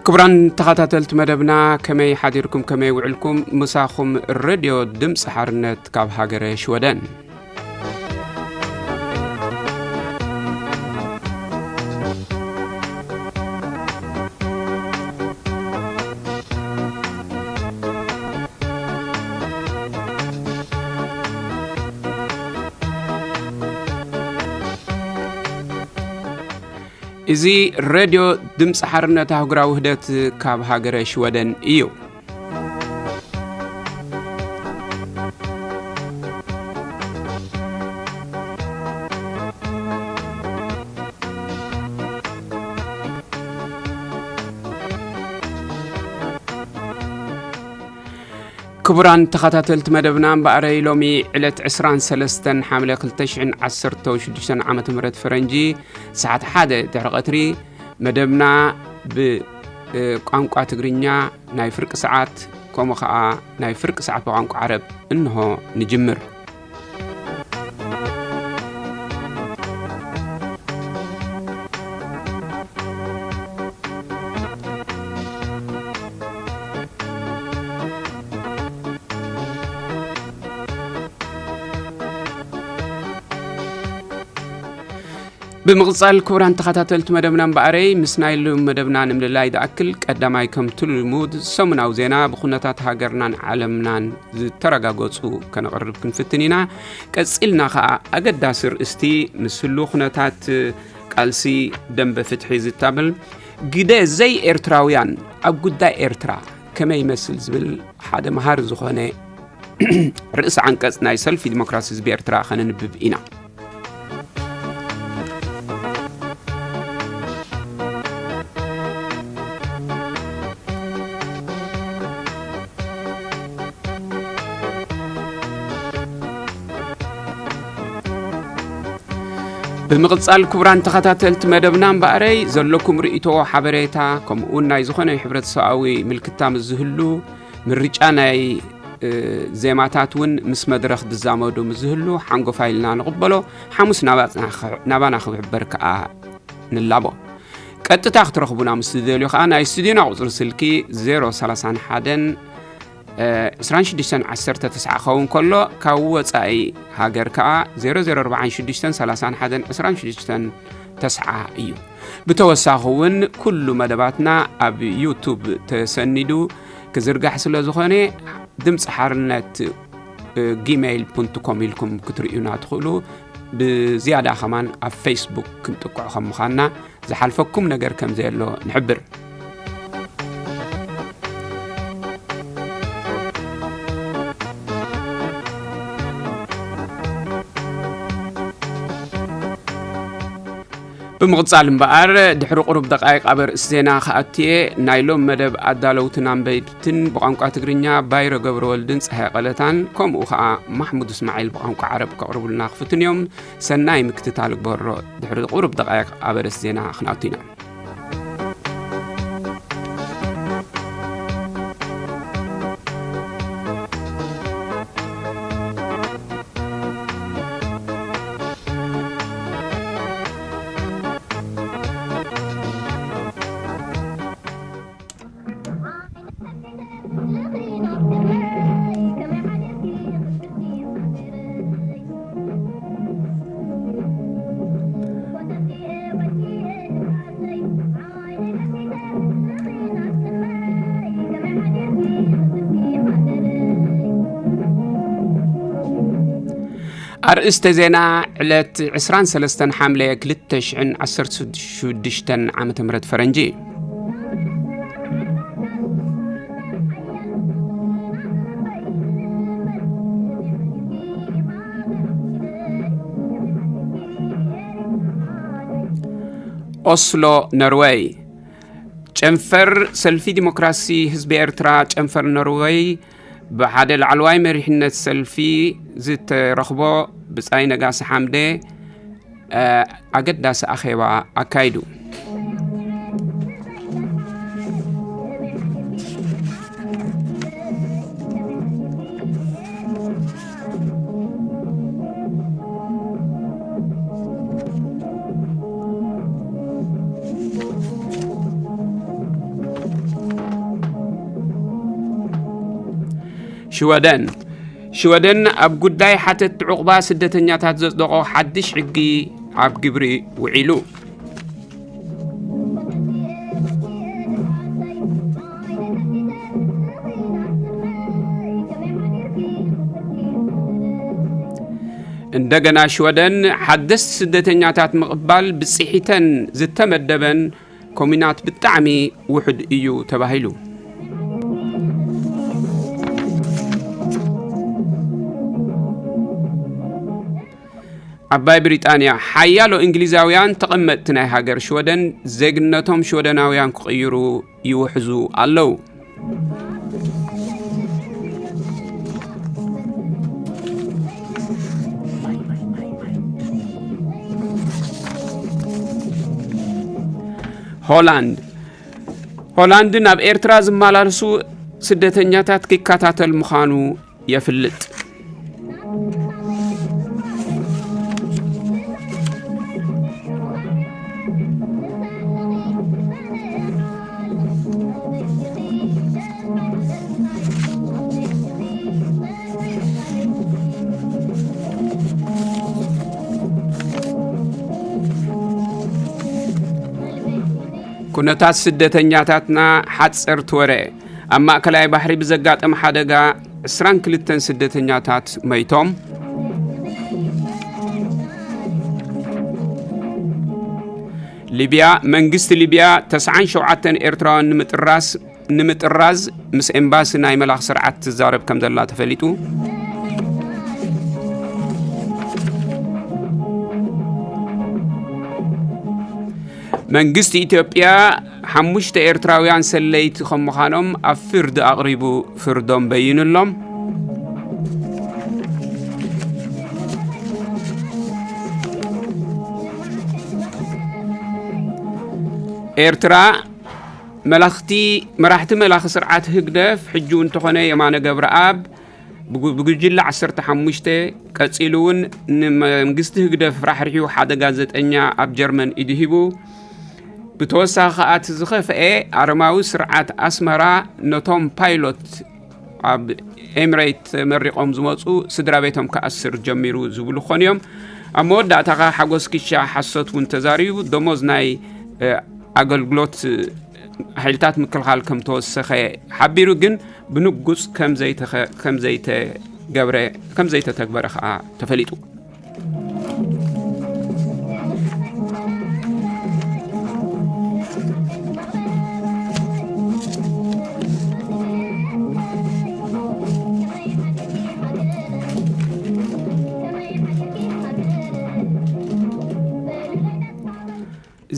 ክቡራን ተኸታተልቲ መደብና፣ ከመይ ሓዲርኩም፣ ከመይ ውዕልኩም? ምሳኹም ሬድዮ ድምፂ ሓርነት ካብ ሃገረ ሽወደን። እዚ ሬድዮ ድምፂ ሓርነት ኣህጉራዊ ውህደት ካብ ሃገረ ሽወደን እዩ። ክቡራን ተኸታተልቲ መደብና፣ እምበኣረይ ሎሚ ዕለት ዕስራን ሰለስተን ሓምለ ክልተ ሽሕን ዓሰርተ ሽዱሽተን ዓመተ ምህረት ፈረንጂ፣ ሰዓት ሓደ ድሕሪ ቀትሪ፣ መደብና ብ እ፣ ቋንቋ ትግርኛ ናይ ፍርቂ ሰዓት፣ ከምኡ ኸዓ ናይ ፍርቂ ሰዓት ብቋንቋ ዓረብ እንሆ ንጅምር። ብምቕጻል ክቡራን ተኸታተልቲ መደብና እምበኣረይ፣ ምስ ናይ ሎም መደብና ንምልላይ ዝኣክል ቀዳማይ ከምቲ ልሙድ ሰሙናዊ ዜና ብኩነታት ሃገርናን ዓለምናን ዝተረጋገጹ ከነቕርብ ክንፍትን ኢና። ቀጺልና ኸኣ ኣገዳሲ ርእስቲ ምስ ህሉ ኩነታት ቃልሲ ደንበ ፍትሒ ዝታብል ግደ ዘይ ኤርትራውያን ኣብ ጉዳይ ኤርትራ ከመይ ይመስል ዝብል ሓደ መሃሪ ዝኾነ ርእሲ ዓንቀጽ ናይ ሰልፊ ዲሞክራሲ ህዝቢ ኤርትራ ከነንብብ ኢና። ብምቕጻል ክቡራን ተኸታተልቲ መደብና እምበኣረይ ዘለኩም ርእይቶ፣ ሓበሬታ፣ ከምኡውን ናይ ዝኾነ ሕብረተሰባዊ ምልክታ ምስ ዝህሉ፣ ምርጫ ናይ፣ እ፣ ዜማታት እውን ምስ መድረኽ ዝዛመዱ ምስ ዝህሉ ሓንጎፋይ ኢልና ንቕበሎ። ሓሙስ ናባ-፣ ናባና ክብሕበር ከኣ ንላቦ። ቀጥታ ክትረኽቡና ምስ ትደልዩ ከኣ ናይ ስቱዲዮና ቁጽሪ ስልኪ ዜሮ ሰላሳን ሓደን፣ እ፣ ዕስራን ሽዱሽተን ዓሰርተ ተስዓ ክኸውን ከሎ፣ ካብ ወጻኢ ሃገር ከኣ ዜሮ ዜሮ ኣርባዓን ሽዱሽተን ሰላሳን ሓደን ዕስራን ሽዱሽተን ተስዓ እዩ። ብተወሳኺ እውን ኩሉ መደባትና ኣብ ዩቱብ ተሰኒዱ ክዝርጋሕ ስለ ዝኾነ፣ ድምፂ ሓርነት፣ እ፣ ጂሜይል ፖንት ኮም ኢልኩም ክትርእዩና ትኽእሉ። ብዝያዳ ከማን ኣብ ፌስቡክ ክንጥቅዖ ከም ምዃንና ዝሓልፈኩም ነገር ከም ዘየሎ ንሕብር። ብምቕጻል እምበኣር፣ ድሕሪ ቁሩብ ደቃይቕ ኣብ ኣርእስቲ ዜና ክኣትየ፣ ናይ ሎም መደብ ኣዳለውትን ኣንበብትን ብቋንቋ ትግርኛ ባይረ ገብረወልድን ጸሃየ ቀለታን፣ ከምኡ ኸኣ ማሕሙድ እስማዒል ብቋንቋ ዓረብ ከቕርቡልና ክፍትን እዮም። ሰናይ ምክትታል ግበሮ። ድሕሪ ቁሩብ ደቃይቕ ኣብ ኣርእስቲ ዜና ክንኣቱ ኢና። ኣርእስተ ዜና ዕለት ዕስራን ሰለስተን ሓምለ ክልተ ሽሕን ዓሰርተ ሽዱሽተን ዓመተ ምህረት ፈረንጂ። ኦስሎ፣ ኖርወይ። ጨንፈር ሰልፊ ዲሞክራሲ ህዝቢ ኤርትራ፣ ጨንፈር ኖርወይ፣ ብሓደ ላዕለዋይ መሪሕነት ሰልፊ ዝተረኽቦ ብጻይ ነጋሲ ሓምደ፣ እ፣ ኣገዳሲ ኣኼባ ኣካይዱ። ሽወደን። ሽወደን ኣብ ጉዳይ ሓተት ዕቑባ ስደተኛታት ዘጽደቖ ሓድሽ ሕጊ ኣብ ግብሪ ውዒሉ። እንደገና ሽወደን ሓደስቲ ስደተኛታት ምቕባል ብጽሒተን ዝተመደበን ኮሚናት ብጣዕሚ ውሑድ እዩ ተባሂሉ። ዓባይ ብሪጣንያ፣ ሓያሎ እንግሊዛውያን ተቐመጥቲ ናይ ሃገር ሽወደን ዜግነቶም ሽወደናውያን ክቕይሩ ይውሕዙ ኣለዉ። ሆላንድ፣ ሆላንድ ናብ ኤርትራ ዝመላለሱ ስደተኛታት ክከታተል ምዃኑ የፍልጥ። ኩነታት ስደተኛታትና ሓጸርቲ ወረ። ኣብ ማእከላይ ባሕሪ ብዘጋጠመ ሓደጋ ዕስራን ክልተን ስደተኛታት መይቶም። ሊብያ፣ መንግስቲ ሊብያ ተስዓን ሸውዓተን ኤርትራውያን ንምጥራስ፣ ንምጥራዝ ምስ ኤምባሲ ናይ መላኽ ስርዓት ትዛረብ ከም ዘላ ተፈሊጡ። መንግስቲ ኢትዮጵያ ሓሙሽተ ኤርትራውያን ሰለይቲ ከም ምዃኖም ኣብ ፍርዲ ኣቕሪቡ ፍርዶም በይኑሎም። ኤርትራ መላኽቲ፣ መራሕቲ መላኺ ስርዓት ህግደፍ፣ ሕጂ እውን እንተኾነ የማነ ገብረኣብ ብጉ-፣ ብጉጅለ ዓሰርተ ሓሙሽተ፣ ቀጺሉ እውን ንመንግስቲ ህግደፍ ራሕሪሑ ሓደጋ ዘጠኛ ኣብ ጀርመን ኢዱ ሂቡ። ብተወሳኺ ከኣ እቲ ዝኸፍኤ ኣረማዊ ስርዓት ኣስመራ ነቶም ፓይሎት ኣብ ኤምሬት መሪቖም ዝመጹ ስድራ ቤቶም ክኣስር ጀሚሩ ዝብሉ ክኾኑ እዮም። ኣብ መወዳእታ ከኣ ሓጎስ ኪሻ ሓሶት እውን ተዛሪቡ፣ ደሞዝ ናይ፣ እ፣ ኣገልግሎት፣ እ፣ ሓይልታት ምክልኻል ከም ተወሰኸ ሓቢሩ፣ ግን ብንጉጽ ከም ዘይተኸ-፣ ከም ዘይተገብረ፣ ከም ዘይተተግበረ ከኣ ተፈሊጡ።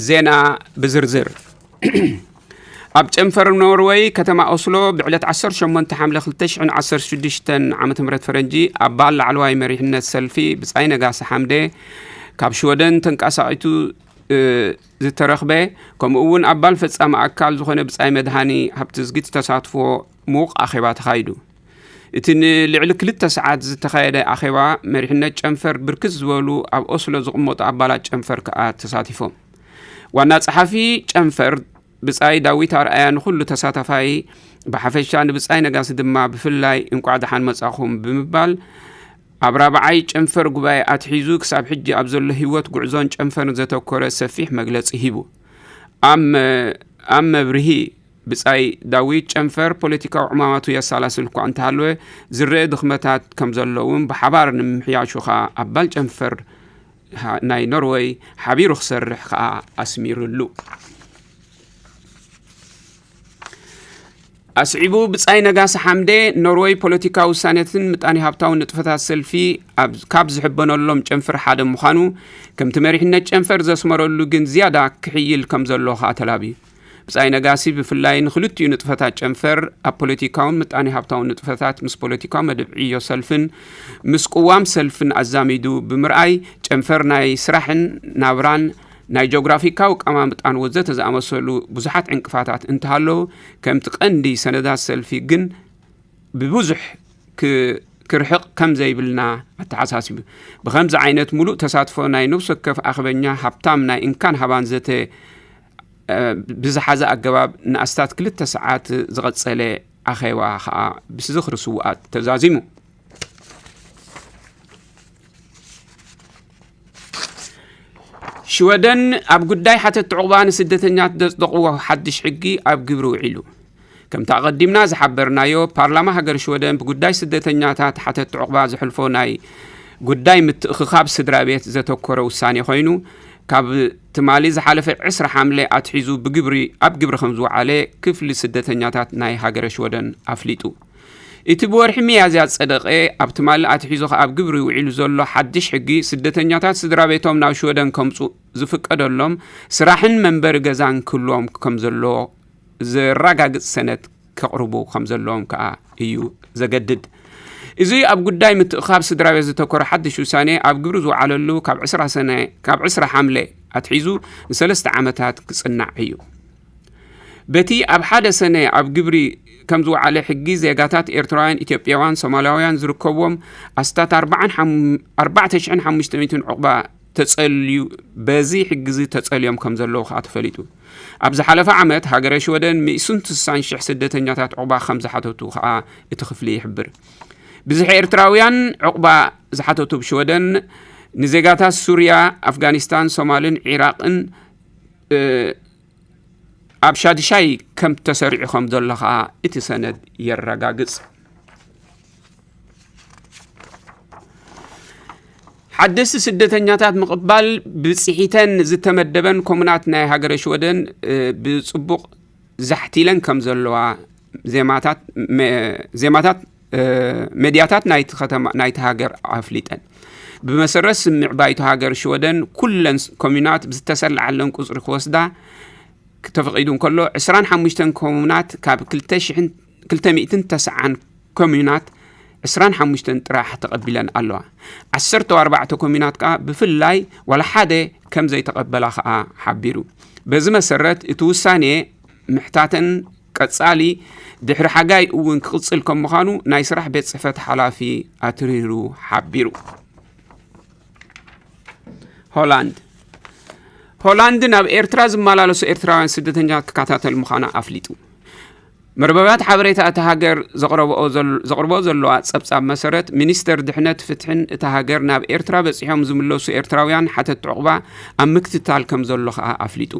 ዜና ብዝርዝር። ኣብ ጨንፈር ኖርወይ ከተማ ኦስሎ ብዕለት ዓሰርተ ሸሞንተ ሓምለ ክልተ ሽሕን ዓሰርተ ሽዱሽተን ዓመተ ምህረት ፈረንጂ ኣባል ላዕለዋይ መሪሕነት ሰልፊ ብጻይ ነጋሲ ሓምደ ካብ ሽወደን ተንቀሳቒቱ፣ እ፣ ዝተረኽበ፣ ከምኡ እውን ኣባል ፈጻሚ ኣካል ዝኾነ ብጻይ መድሃኒ ሃብተዝጊ ዝተሳትፎ ምዉቕ ኣኼባ ተኻይዱ። እቲ ንልዕሊ ክልተ ሰዓት ዝተኻየደ ኣኼባ መሪሕነት ጨንፈር ብርክት ዝበሉ ኣብ ኦስሎ ዝቕመጡ ኣባላት ጨንፈር ከኣ ተሳቲፎም። ዋና ጸሓፊ ጨንፈር ብጻይ ዳዊት ኣርኣያ ንኹሉ ተሳታፋይ ብሓፈሻ ንብጻይ ነጋሲ ድማ ብፍላይ እንቋዕ ደሓን መጻኹም ብምባል ኣብ ራብዓይ ጨንፈር ጉባኤ ኣትሒዙ ክሳብ ሕጂ ኣብ ዘሎ ህይወት ጉዕዞን ጨንፈርን ዘተኮረ ሰፊሕ መግለጺ ሂቡ። ኣብ መ-፣ ኣብ መብርሂ ብጻይ ዳዊት ጨንፈር ፖለቲካዊ ዕማማቱ የሰላስል እኳ እንተሃለወ ዝረአ ድኽመታት ከም ዘሎ እውን ብሓባር ንምምሕያሹ ከኣ ኣባል ጨንፈር ሃ-፣ ናይ ኖርወይ ሓቢሩ ክሰርሕ ከኣ ኣስሚሩሉ። ኣስዒቡ ብጻይ ነጋሲ ሓምደ፣ ኖርወይ ፖለቲካዊ ውሳኔትን ምጣኔ ሃብታዊ ንጥፈታት ሰልፊ ኣብ፣ ካብ ዝሕበነሎም ጨንፈር ሓደ ምዃኑ፣ ከምቲ መሪሕነት ጨንፈር ዘስመረሉ ግን ዝያዳ ክሕይል ከም ዘሎ ከኣ ተላብዩ። ብጻይ ነጋሲ ብፍላይ ንክልቲኡ ንጥፈታት ጨንፈር ኣብ ፖለቲካውን ምጣኔ ሃብታዊ ንጥፈታት ምስ ፖለቲካዊ መደብ ዕዮ ሰልፍን ምስ ቅዋም ሰልፍን ኣዛሚዱ ብምርኣይ፣ ጨንፈር ናይ ስራሕን ናብራን ናይ ጂኦግራፊካዊ ኣቀማምጣን ወዘተ ዝኣመሰሉ ብዙሓት ዕንቅፋታት እንተሃለዉ፣ ከምቲ ቀንዲ ሰነዳት ሰልፊ ግን ብብዙሕ ክ-፣ ክርሕቕ ከም ዘይብልና ኣተሓሳሲቡ። ብኸምዚ ዓይነት ሙሉእ ተሳትፎ ናይ ነፍሲ ወከፍ ኣኽበኛ ሃብታም ናይ እንካን ሃባን ዘተ፣ እ፣ ብዝሓዘ ኣገባብ ንኣስታት ክልተ ሰዓት ዝቐጸለ ኣኼባ ኸኣ ብዝኽሪ ስዉኣት ተዛዚሙ። ሽወደን ኣብ ጉዳይ ሓተት ዕቑባ ንስደተኛታት ዘጽደቕዎ ሓድሽ ሕጊ ኣብ ግብሪ ውዒሉ። ከምቲ ኣቐዲምና ዝሓበርናዮ፣ ፓርላማ ሃገር ሽወደን ብጉዳይ ስደተኛታት ሓተት ዕቑባ ዘሕልፎ ናይ ጉዳይ ምትእኽኻብ ስድራ ቤት ዘተኮረ ውሳኔ ኮይኑ፣ ካብ ትማሊ ዝሓለፈ ዕስራ ሓምለ ኣትሒዙ ብግብሪ፣ ኣብ ግብሪ ከም ዝወዓለ ክፍሊ ስደተኛታት ናይ ሃገረ ሽወደን ኣፍሊጡ። እቲ ብወርሒ ሚያዝያ ዝጸደቐ፣ ኣብ ትማሊ ኣትሒዙ ከኣ ኣብ ግብሪ ውዒሉ ዘሎ ሓድሽ ሕጊ፣ ስደተኛታት ስድራ ቤቶም ናብ ሽወደን ከምጽኡ ዝፍቀደሎም ስራሕን መንበሪ ገዛን ክህልዎም ከም ዘለዎ ዘረጋግጽ ሰነድ ከቕርቡ ከም ዘለዎም ከኣ እዩ ዘገድድ። እዚ ኣብ ጉዳይ ምትእኻብ ስድራ ቤት ዝተኮረ ሓድሽ ውሳኔ ኣብ ግብሪ ዝወዓለሉ ካብ ዕስራ ሰነ፣ ካብ ዕስራ ሓምለ ኣትሒዙ ንሰለስተ ዓመታት ክጽናዕ እዩ። በቲ ኣብ ሓደ ሰነ ኣብ ግብሪ ከም ዝወዓለ ሕጊ፣ ዜጋታት ኤርትራውያን፣ ኢትዮጵያውያን፣ ሶማላውያን ዝርከብዎም ኣስታት ኣርባዓን ሓም-፣ ኣርባዕተ ሽሕን ሓሙሽተ ሚእትን ዕቑባ ተጸልዩ፣ በዚ ሕጊ እዚ ተጸልዮም ከም ዘለዉ ከኣ ተፈሊጡ። ኣብ ዝሓለፈ ዓመት፣ ሃገረ ሽወደን ሚእትን ስሳን ሽሕ ስደተኛታት ዕቑባ ከም ዝሓተቱ ከኣ እቲ ክፍሊ ይሕብር። ብዝሒ ኤርትራውያን ዕቑባ ዝሓተቱ ብሽወደን፣ ንዜጋታት ሱርያ፣ ኣፍጋኒስታን፣ ሶማልን ዒራቕን፣ እ፣ ኣብ ሻድሻይ ከም ተሰሪዑ ከም ዘሎ ከኣ እቲ ሰነድ የረጋግጽ። ሓደስቲ ስደተኛታት ምቕባል ብጽሒተን ዝተመደበን ኮሙናት ናይ ሃገረ ሽወደን፣ እ፣ ብጽቡቕ ዛሕቲለን ከም ዘለዋ ዜማታት፣ መ-፣ ዜማታት፣ እ፣ ሜድያታት ናይቲ ከተማ፣ ናይቲ ሃገር ኣፍሊጠን። ብመሰረት ስምዕ ባይቶ ሃገር ሽወደን፣ ኩለን ስ-፣ ኮሙናት ብዝተሰላዓለን ቁጽሪ ክወስዳ ተፈቒዱ እንከሎ፣ ዕስራን ሓሙሽተን ኮሙናት ካብ ክልተ ሽሕን ክልተ ሚእትን ተስዓን ኮሙናት ዕስራን ሓሙሽተን ጥራሕ ተቐቢለን ኣለዋ። ዓሰርተ ኣርባዕተ ኮሙናት ከኣ ብፍላይ ዋላ ሓደ ከም ዘይተቐበላ ከኣ ሓቢሩ። በዚ መሰረት፣ እቲ ውሳኔ ምሕታተን ቀጻሊ ድሕሪ ሓጋይ እውን ክቕጽል ከም ምዃኑ ናይ ስራሕ ቤት ጽሕፈት ሓላፊ ኣትሪሩ ሓቢሩ። ሆላንድ። ሆላንድ ናብ ኤርትራ ዝመላለሱ ኤርትራውያን ስደተኛታት ክከታተል ምዃና ኣፍሊጡ። መርበባት ሓበሬታ እታ ሃገር ዘቕረብኦ ዘል-፣ ዘቕርቦ ዘለዋ ጸብጻብ መሰረት፣ ሚኒስተር ድሕነት ፍትሕን እታ ሃገር ናብ ኤርትራ በጺሖም ዝምለሱ ኤርትራውያን ሓተት ዕቑባ ኣብ ምክትታል ከም ዘሎ ከኣ ኣፍሊጡ።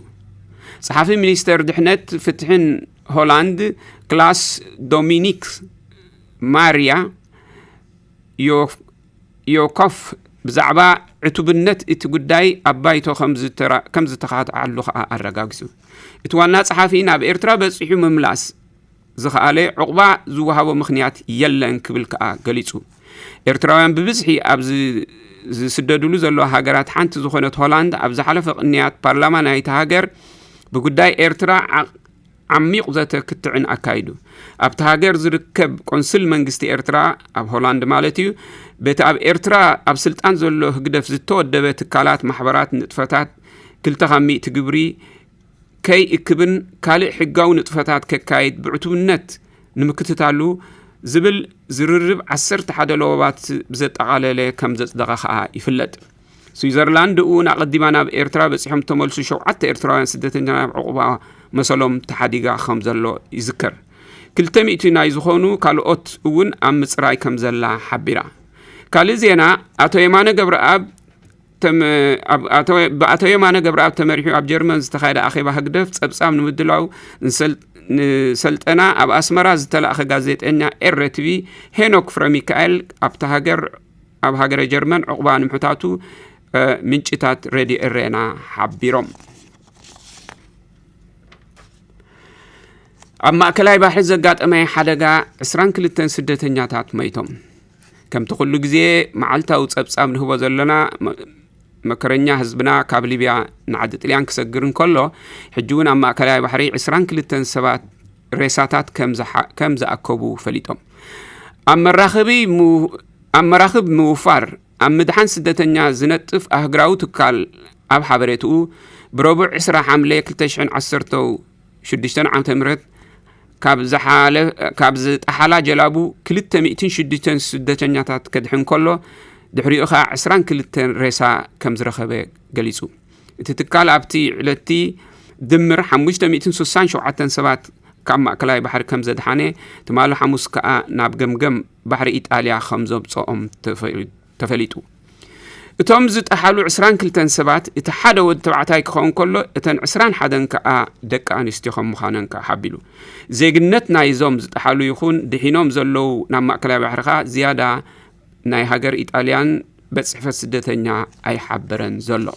ጸሓፊ ሚኒስተር ድሕነት ፍትሕን ሆላንድ፣ ክላስ ዶሚኒክ ማርያ ዮ-፣ ዮኮፍ፣ ብዛዕባ ዕቱብነት እቲ ጉዳይ ኣብ ባይቶ ከም ዝተራ-፣ ከም ዝተኻትዓሉ ከኣ ኣረጋጊጹ። እቲ ዋና ጸሓፊ፣ ናብ ኤርትራ በጺሑ ምምላስ ዝኸኣለ ዕቑባ ዝወሃቦ ምኽንያት የለን ክብል ከኣ ገሊጹ። ኤርትራውያን ብብዝሒ ኣብ ዝ-፣ ዝስደድሉ ዘለዋ ሃገራት ሓንቲ ዝኾነት ሆላንድ፣ ኣብ ዝሓለፈ ቅንያት ፓርላማ ናይታ ሃገር ብጉዳይ ኤርትራ ዓ-፣ ዓሚቕ ዘተ ክትዕን ኣካይዱ። ኣብቲ ሃገር ዝርከብ ቆንስል መንግስቲ ኤርትራ፣ ኣብ ሆላንድ ማለት እዩ፣ በቲ ኣብ ኤርትራ ኣብ ስልጣን ዘሎ ህግደፍ ዝተወደበ ትካላት፣ ማሕበራት፣ ንጥፈታት፣ ክልተ ካብ ሚእቲ ግብሪ ከይእክብን ካልእ ሕጋዊ ንጥፈታት ከካይድ ብዕቱብነት ንምክትታሉ ዝብል ዝርርብ ዓሰርተ ሓደ ለወባት ብዘጠቓለለ ከም ዘጽደቐ ከኣ ይፍለጥ። ስዊዘርላንድ እውን ኣቐዲማ ናብ ኤርትራ በጺሖም ዝተመልሱ ሸውዓተ ኤርትራውያን ስደተኛ ናብ ዕቑባ መሰሎም ተሓዲጋ ከም ዘሎ ይዝከር። ክልተ ሚእቲ ናይ ዝኾኑ ካልኦት እውን ኣብ ምጽራይ ከም ዘላ ሓቢራ። ካልእ ዜና፣ ኣቶ የማነ ገብረኣብ ተመ-፣ ኣብ ኣቶ-፣ ብኣቶ የማነ ገብረኣብ ተመሪሑ ኣብ ጀርመን ዝተኻየደ ኣኼባ ህግደፍ ጸብጻብ ንምድላው ንሰል-፣ ንሰልጠና ኣብ ኣስመራ ዝተላእኸ ጋዜጠኛ ኤረ ቲቪ ሄኖክ ፍረሚካኤል ኣብታ ሃገር፣ ኣብ ሃገረ ጀርመን ዕቑባ ንምሕታቱ፣ እ፣ ምንጭታት ሬድዮ ኤሬና ሓቢሮም። ኣብ ማእከላይ ባሕሪ ዘጋጠመ ሓደጋ ዕስራን ክልተን ስደተኛታት መይቶም። ከምቲ ኩሉ ግዜ መዓልታዊ ጸብጻብ ንህቦ ዘለና፣ መ-፣ መከረኛ ህዝብና ካብ ሊብያ ንዓዲ ጥልያን ክሰግር እንከሎ፣ ሕጂ እውን ኣብ ማእከላይ ባሕሪ ዕስራን ክልተን ሰባት ሬሳታት ከም ዝሓ-፣ ከም ዝኣከቡ ፈሊጦም። ኣብ መራኸቢ ምው-፣ ኣብ መራኽብ ምውፋር ኣብ ምድሓን ስደተኛ ዝነጥፍ ኣህግራዊ ትካል ኣብ ሓበሬትኡ፣ ብረቡዕ ዕስራ ሓምለ ክልተ ሽሕን ዓሰርተው ሽዱሽተን ዓመተ ምህረት ካብ ዝሓለ-፣ ካብ ዝጠሓላ ጀላቡ ክልተ ሚእትን ሽዱሽተን ስደተኛታት ከድሕን ከሎ፣ ድሕሪኡ ኸኣ ዕስራን ክልተን ሬሳ ከም ዝረኸበ ገሊጹ። እቲ ትካል ኣብቲ ዕለትቲ ድምር ሓሙሽተ ሚእትን ስሳን ሸውዓተን ሰባት ካብ ማእከላይ ባሕሪ ከም ዘድሓነ፣ ትማሊ ሓሙስ ከኣ ናብ ገምገም ባሕሪ ኢጣልያ ከም ዘብጽኦም ተፈ-፣ ተፈሊጡ። እቶም ዝጠሓሉ ዕስራን ክልተን ሰባት፣ እቲ ሓደ ወዲ ተባዕታይ ክኸውን ከሎ፣ እተን ዕስራን ሓደን ከኣ ደቂ ኣንስትዮ ከም ምዃነን ከኣ ሓቢሉ። ዜግነት ናይዞም ዝጠሓሉ ይኹን ድሒኖም ዘለዉ ናብ ማእከላይ ባሕሪ ከኣ ዝያዳ ናይ ሃገር ኢጣልያን ቤት ጽሕፈት ስደተኛ ኣይሓበረን ዘሎ።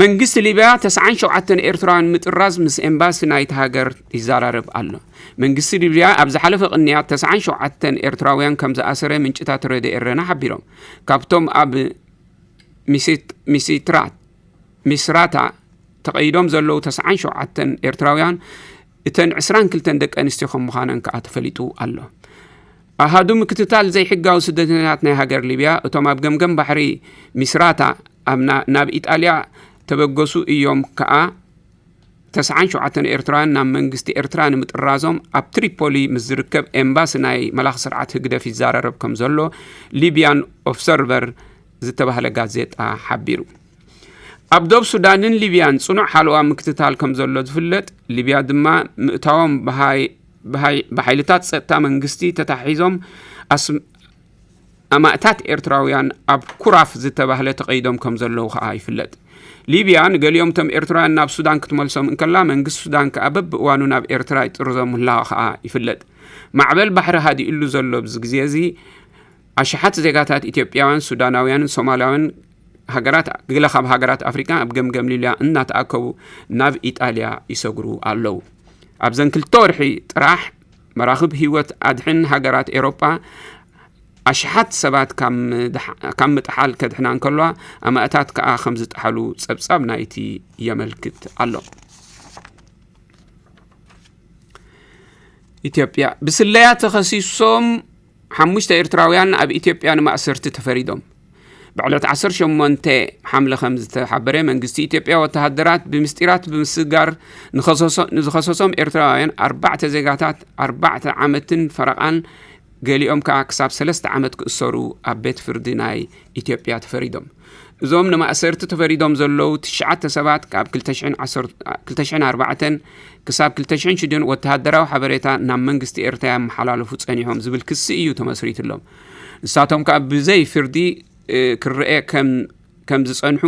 መንግስቲ ሊብያ ተስዓን ሸውዓተን ኤርትራውያን ምጥራዝ ምስ ኤምባሲ ናይቲ ሃገር ይዘራረብ ኣሎ። መንግስቲ ሊብያ ኣብ ዝሓለፈ ቅንያት ተስዓን ሸውዓተን ኤርትራውያን ከም ዝኣሰረ ምንጭታት ሬድዮ ኤረና ሓቢሮም። ካብቶም ኣብ ሚሲት-፣ ሚሲትራት፣ ሚስራታ ተቐይዶም ዘለዉ ተስዓን ሸውዓተን ኤርትራውያን፣ እተን ዕስራን ክልተን ደቂ ኣንስትዮ ከም ምዃነን ከኣ ተፈሊጡ ኣሎ። ኣሃዱ ምክትታል ዘይሕጋዊ ስደተኛታት ናይ ሃገር ሊብያ፣ እቶም ኣብ ገምገም ባሕሪ ሚስራታ ኣብ ና-፣ ናብ ኢጣልያ ተበገሱ እዮም ከኣ፣ ተስዓን ሸውዓተን ኤርትራውያን ናብ መንግስቲ ኤርትራ ንምጥራዞም ኣብ ትሪፖሊ ምስ ዝርከብ ኤምባሲ ናይ መላኺ ስርዓት ህግደፍ ይዛረረብ ከም ዘሎ ሊብያን ኦብሰርቨር ዝተባህለ ጋዜጣ ሓቢሩ። ኣብ ዶብ ሱዳንን ሊብያን ጽኑዕ ሓለዋ ምክትታል ከም ዘሎ ዝፍለጥ፣ ሊብያ ድማ ምእታዎም ብሃይ-፣ ብሃይ-፣ ብሓይልታት ጸጥታ መንግስቲ ተታሒዞም ኣስ-፣ ኣማእታት ኤርትራውያን ኣብ ኩራፍ ዝተባህለ ተቐይዶም ከም ዘለዉ ከኣ ይፍለጥ። ሊብያ ንገሊኦም እቶም ኤርትራውያን ናብ ሱዳን ክትመልሶም እንከላ፣ መንግስቲ ሱዳን ከኣ በብእዋኑ ናብ ኤርትራ ይጥርዞም ምህላዋ ከኣ ይፍለጥ። ማዕበል ባሕሪ ሃዲእሉ ዘሎ ኣብዚ ግዜ እዚ፣ ኣሽሓት ዜጋታት ኢትዮጵያውያን፣ ሱዳናውያንን ሶማላውያን ሃገራት፣ ገለ ካብ ሃገራት ኣፍሪቃ ኣብ ገምገም ሊብያ እናተኣከቡ ናብ ኢጣልያ ይሰግሩ ኣለዉ። ኣብዘን ክልተ ወርሒ ጥራሕ መራኽብ ህይወት ኣድሕን ሃገራት ኤውሮጳ ኣሽሓት ሰባት ካብ ምድሓ-፣ ካብ ምጥሓል ከድሕና እንከለዋ፣ ኣማእታት ከኣ ከም ዝጠሓሉ ጸብጻብ ናይቲ የመልክት ኣሎ። ኢትዮጵያ፣ ብስለያ ተኸሲሶም ሓሙሽተ ኤርትራውያን ኣብ ኢትዮጵያ ንማእሰርቲ ተፈሪዶም። ብዕለት ዓሰርተ ሸሞንተ ሓምለ ከም ዝተሓበረ፣ መንግስቲ ኢትዮጵያ ወተሃደራት ብምስጢራት ብምስጋር ንኸሰሶ-፣ ንዝኸሰሶም ኤርትራውያን ኣርባዕተ ዜጋታት ኣርባዕተ ዓመትን ፈረቓን፣ ገሊኦም ከኣ ክሳብ ሰለስተ ዓመት ክእሰሩ ኣብ ቤት ፍርዲ ናይ ኢትዮጵያ ተፈሪዶም። እዞም ንማእሰርቲ ተፈሪዶም ዘለዉ ትሽዓተ ሰባት ካብ ክልተ ሽሕን ዓሰርተ፣ ክልተ ሽሕን ኣርባዕተን ክሳብ ክልተ ሽሕን ሽዱን ወተሃደራዊ ሓበሬታ ናብ መንግስቲ ኤርትራ የመሓላልፉ ጸኒሖም ዝብል ክሲ እዩ ተመስሪትሎም። ንሳቶም ከኣ ብዘይ ፍርዲ፣ እ፣ ክረኤ ከም፣ ከም ዝጸንሑ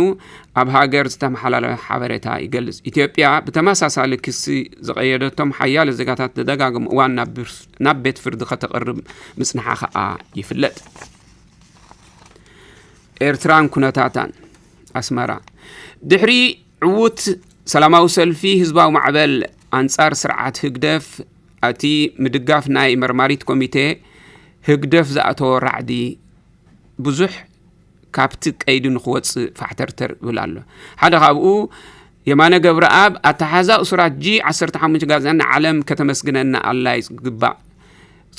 ኣብ ሃገር ዝተመሓላለፈ ሓበሬታ ይገልጽ። ኢትዮጵያ ብተመሳሳሊ ክሲ ዝቐየደቶም ሓያለ ዜጋታት ተደጋግሞ እዋን ናብ ብር-፣ ናብ ቤት ፍርዲ ከተቕርብ ምጽንሓ ከኣ ይፍለጥ። ኤርትራን ኩነታታን። ኣስመራ። ድሕሪ ዕዉት ሰላማዊ ሰልፊ ህዝባዊ ማዕበል ኣንጻር ስርዓት ህግደፍ፣ እቲ ምድጋፍ ናይ መርማሪት ኮሚቴ ህግደፍ ዝኣተወ ራዕዲ ብዙሕ ካብቲ ቀይዲ ንኽወጽእ ፋሕተርተር ይብል ኣሎ። ሓደ ካብኡ የማነ ገብረኣብ፣ ኣተሓዛ እሱራት ጂ ዓሰርተ ሓሙሽተ ጋዜጣ ንዓለም ከተመስግነና ኣላ እዩ ዝግባእ።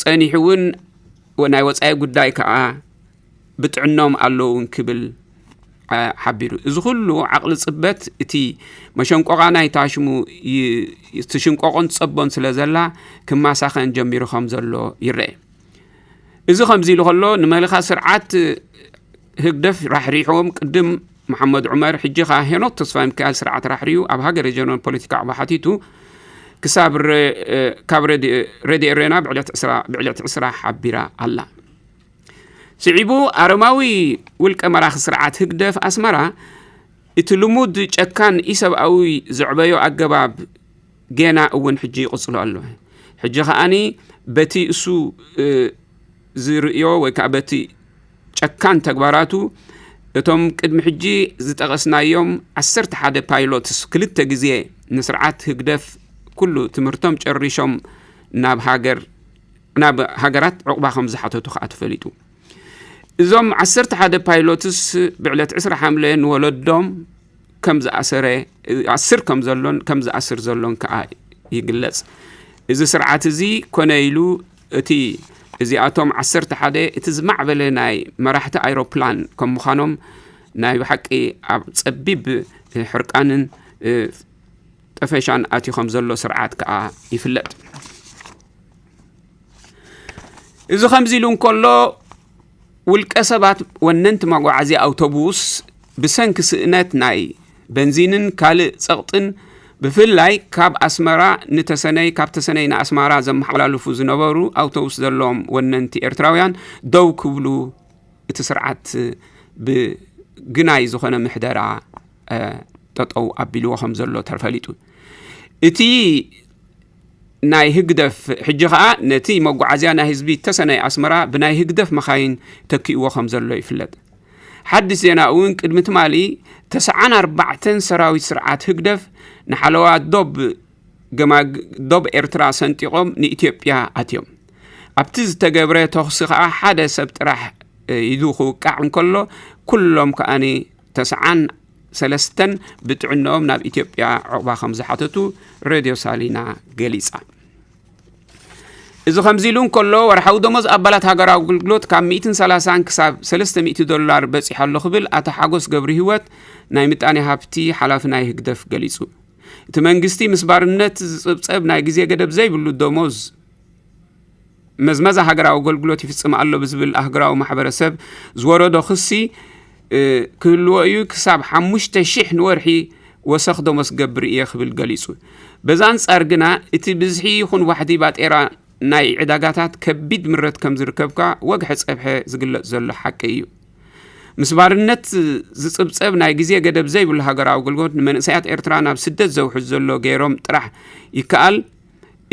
ጸኒሑ እውን ወ-፣ ናይ ወጻኢ ጉዳይ ከኣ ብጥዕኖም ኣለዉ እውን ክብል፣ አ፣ ሓቢሩ። እዚ ኩሉ ዓቕሊ ጽበት እቲ መሸንቆቓ ናይታ ሽሙ ይ-፣ ትሽንቆቆን ትጸቦን ስለ ዘላ ክማሳኸን ጀሚሩ ከም ዘሎ ይረአ። እዚ ከምዚ ኢሉ ከሎ፣ ንመለኻ ስርዓት ህግደፍ ራሕሪሖም ቅድም መሓመድ ዑመር፣ ሕጂ ኸኣ ሄኖክ ተስፋ ሚካኤል ስርዓት ራሕሪዩ ኣብ ሃገረ ጀርመን ፖለቲካ ዕባ ሓቲቱ ክሳብ ረ-፣ ካብ ረዲ-፣ ረዲ ኤሬና ብዕለት ዕስራ፣ ብዕለት ዕስራ ሓቢራ ኣላ። ስዒቡ ኣረማዊ ውልቀ መራኺ ስርዓት ህግደፍ ኣስመራ እቲ ልሙድ ጨካን ኢሰብኣዊ ዘዕበዮ ኣገባብ ጌና እውን ሕጂ ይቕጽሎ ኣሎ። ሕጂ ከኣኒ በቲ እሱ፣ እ፣ ዝርእዮ ወይ ከኣ በቲ ጨካን ተግባራቱ እቶም ቅድሚ ሕጂ ዝጠቐስናዮም ዓሰርተ ሓደ ፓይሎትስ ክልተ ግዜ ንስርዓት ህግደፍ ኩሉ ትምህርቶም ጨሪሾም ናብ ሃገር ናብ ሃገራት ዕቑባ ከም ዝሓተቱ ከኣ ተፈሊጡ። እዞም ዓሰርተ ሓደ ፓይሎትስ ብዕለት ዕስራ ሓምለ ንወለዶም ከም ዝኣሰረ ኣስር ከም ዘሎን ከም ዝኣስር ዘሎን ከኣ ይግለጽ። እዚ ስርዓት እዚ ኮነ ኢሉ እቲ እዚኣቶም ዓሰርተ ሓደ እቲ ዝማዕበለ ናይ መራሕቲ ኣይሮፕላን ከም ምዃኖም ናይ ብሓቂ ኣብ ጸቢብ ሕርቃንን ጠፈሻን ኣትዩ ከም ዘሎ ስርዓት ከኣ ይፍለጥ። እዚ ከምዚ ኢሉ እንከሎ ውልቀ ሰባት ወነንቲ መጓዓዝያ ኣውቶቡስ ብሰንኪ ስእነት ናይ በንዚንን ካልእ ጸቕጥን ብፍላይ ካብ ኣስመራ ንተሰነይ ካብ ተሰነይ ንኣስማራ ዘመሓላልፉ ዝነበሩ ኣውቶቡስ ዘለዎም ወነንቲ ኤርትራውያን ደው ክብሉ እቲ ስርዓት ብግናይ ዝኾነ ምሕደራ ጠጠው ኣቢልዎ ከም ዘሎ ተፈሊጡ። እቲ ናይ ህግደፍ ሕጂ ኸኣ ነቲ መጓዓዝያ ናይ ህዝቢ ተሰነይ ኣስመራ ብናይ ህግደፍ መኻይን ተኪእዎ ከም ዘሎ ይፍለጥ። ሓድሽ ዜና እውን ቅድሚ ትማሊ ተስዓን ኣርባዕተን ሰራዊት ስርዓት ህግደፍ ንሓለዋ ዶብ ገማግ ዶብ ኤርትራ ሰንጢቖም ንኢትዮጵያ ኣትዮም። ኣብቲ ዝተገብረ ተኹሲ ኸኣ ሓደ ሰብ ጥራሕ ኢዱ ክውቃዕ እንከሎ ኩሎም ከኣ ተስዓን ሰለስተን ብጥዕንኦም ናብ ኢትዮጵያ ዕቑባ ከም ዝሓተቱ ሬድዮ ሳሊና ገሊጻ። እዚ ከምዚ ኢሉ እንከሎ ወርሓዊ ደሞዝ ኣባላት ሃገራዊ ኣገልግሎት ካብ ሚእትን ሰላሳን ክሳብ ሰለስተ ሚእቲ ዶላር በጺሑ ኣሎ ክብል ኣቶ ሓጎስ ገብሪ ህይወት ናይ ምጣኔ ሃብቲ ሓላፊ ናይ ህግደፍ ገሊጹ። እቲ መንግስቲ ምስ ባርነት ዝጽብጸብ ናይ ግዜ ገደብ ዘይብሉ ደሞዝ መዝመዛ ሃገራዊ ኣገልግሎት ይፍጽም ኣሎ ብዝብል ኣህግራዊ ማሕበረሰብ ዝወረዶ ክሲ ክህልዎ እዩ። ክሳብ ሓሙሽተ ሽሕ ንወርሒ ወሰኽ ደሞዝ ክገብር እየ ክብል ገሊጹ። በዚ ኣንጻር ግና እቲ ብዝሒ ይኹን ዋሕዲ ባጤራ ናይ ዕዳጋታት ከቢድ ምረት ከም ዝርከብካ ወግሐ ጸብሐ ዝግለጽ ዘሎ ሓቂ እዩ። ምስ ባርነት ዝጽብጸብ ናይ ግዜ ገደብ ዘይብሉ ሃገራዊ ኣገልግሎት ንመንእሰያት ኤርትራ ናብ ስደት ዘውሕዝ ዘሎ ገይሮም ጥራሕ ይከኣል።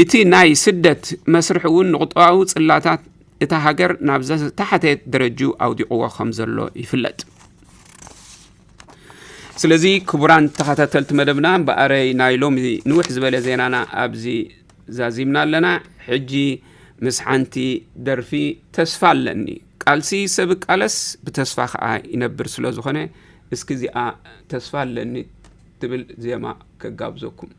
እቲ ናይ ስደት መስርሕ እውን ንቁጠባዊ ጽላታት እታ ሃገር ናብ ዝተሓተ ደረጅኡ ኣውዲቕዎ ከም ዘሎ ይፍለጥ። ስለዚ ክቡራን ተኸታተልቲ መደብና እምበኣረይ ናይ ሎሚ ንውሕ ዝበለ ዜናና ኣብዚ ዛዚምና ኣለና። ሕጂ ምስ ሓንቲ ደርፊ ተስፋ ኣለኒ። ቃልሲ ሰብ ቃለስ ብተስፋ ከኣ ይነብር ስለ ዝኾነ እስኪ እዚኣ ተስፋ ኣለኒ ትብል ዜማ ከጋብዘኩም።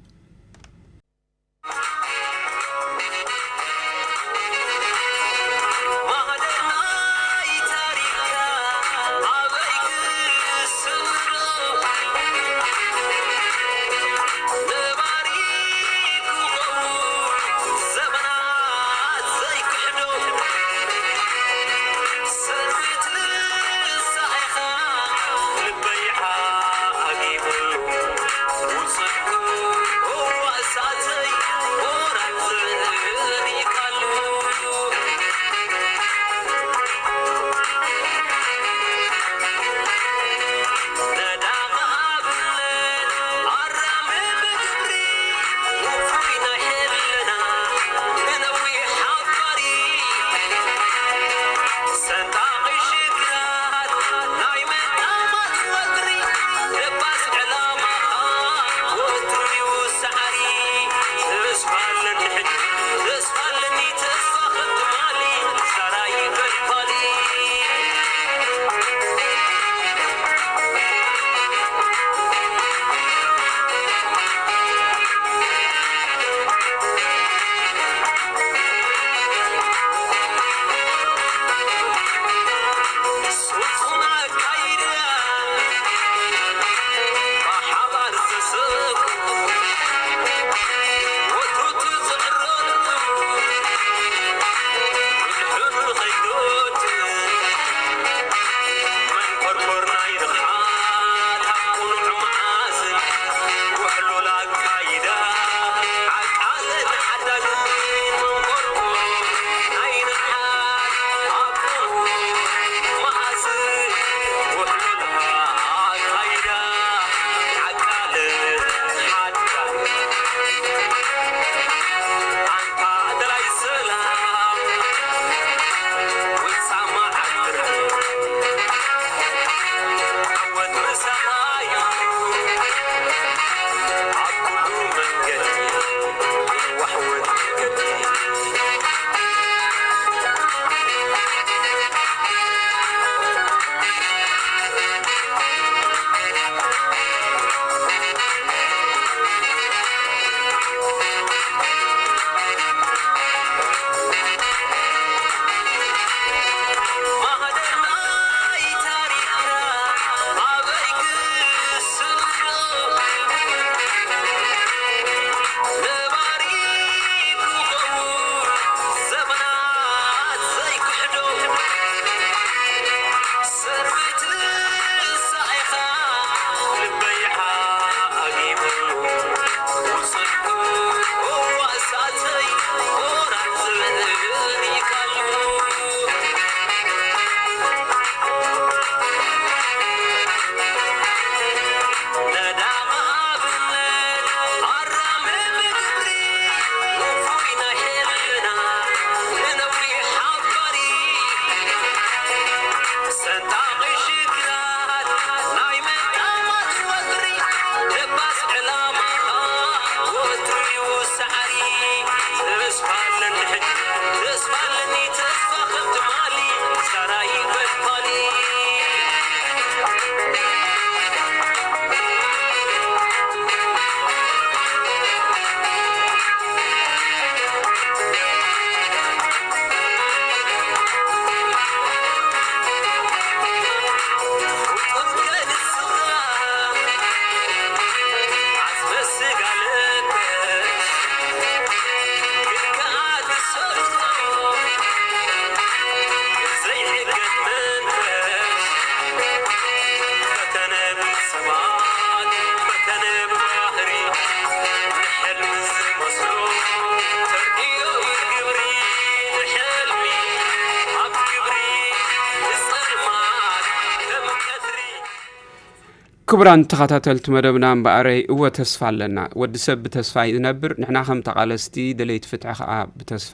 ክቡራን ተኸታተልቲ መደብና፣ እምበኣረይ እወ ተስፋ ኣለና። ወዲ ሰብ ብተስፋ እዩ ዝነብር። ንሕና ከም ተቓለስቲ ደለይቲ ፍትሒ ኸኣ ብተስፋ፣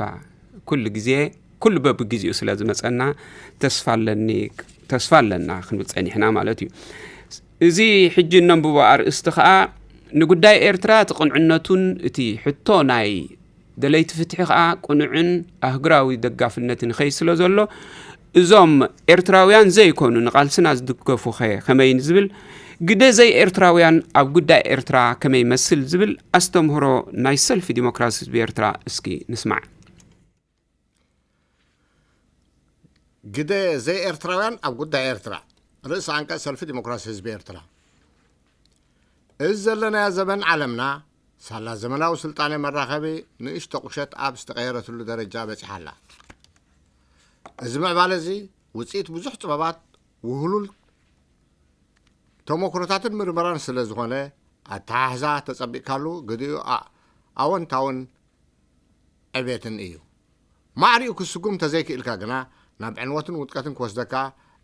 ኩሉ ግዜ፣ ኩሉ በብግዜኡ ስለ ዝመጸና፣ ተስፋ ኣለኒ፣ ተስፋ ኣለና ክንብል ጸኒሕና ማለት እዩ። እዚ ሕጂ እነንብቦ ኣርእስቲ ኸኣ፣ ንጉዳይ ኤርትራ እቲ ቅንዕነቱን እቲ ሕቶ ናይ ደለይቲ ፍትሒ ኸኣ ቅኑዕን ኣህጉራዊ ደጋፍነትን ይኸይድ ስለ ዘሎ፣ እዞም ኤርትራውያን ዘይኮኑ ንቓልስና ዝድገፉኸ ከመይ ንዝብል፣ ግደ ዘይኤርትራውያን ኣብ ጉዳይ ኤርትራ ከመይ ይመስል ዝብል ኣስተምህሮ ናይ ሰልፊ ዲሞክራሲ ህዝቢ ኤርትራ እስኪ ንስማዕ። ግደ ዘይኤርትራውያን ኣብ ጉዳይ ኤርትራ። ርእሲ ኣንቀጽ ሰልፊ ዲሞክራሲ ህዝቢ ኤርትራ። እዚ ዘለናዮ ዘበን ዓለምና ሳላ ዘመናዊ ስልጣነ መራኸቢ ንእሽቶ ቁሸት ኣብ ዝተቐየረትሉ ደረጃ በጺሓ ኣላ። እዚ ምዕባለ እዚ ውጽኢት ብዙሕ ጥበባት፣ ውህሉል ተመክሮታትን ምርመራን ስለ ዝኾነ፣ ኣተሓሕዛ ተጸቢቕካሉ ግዲኡ ኣ-፣ ኣወንታውን ዕቤትን እዩ። ማዕሪኡ ክስጉም ተዘይክእልካ ግና ናብ ዕንወትን ውድቀትን ክወስደካ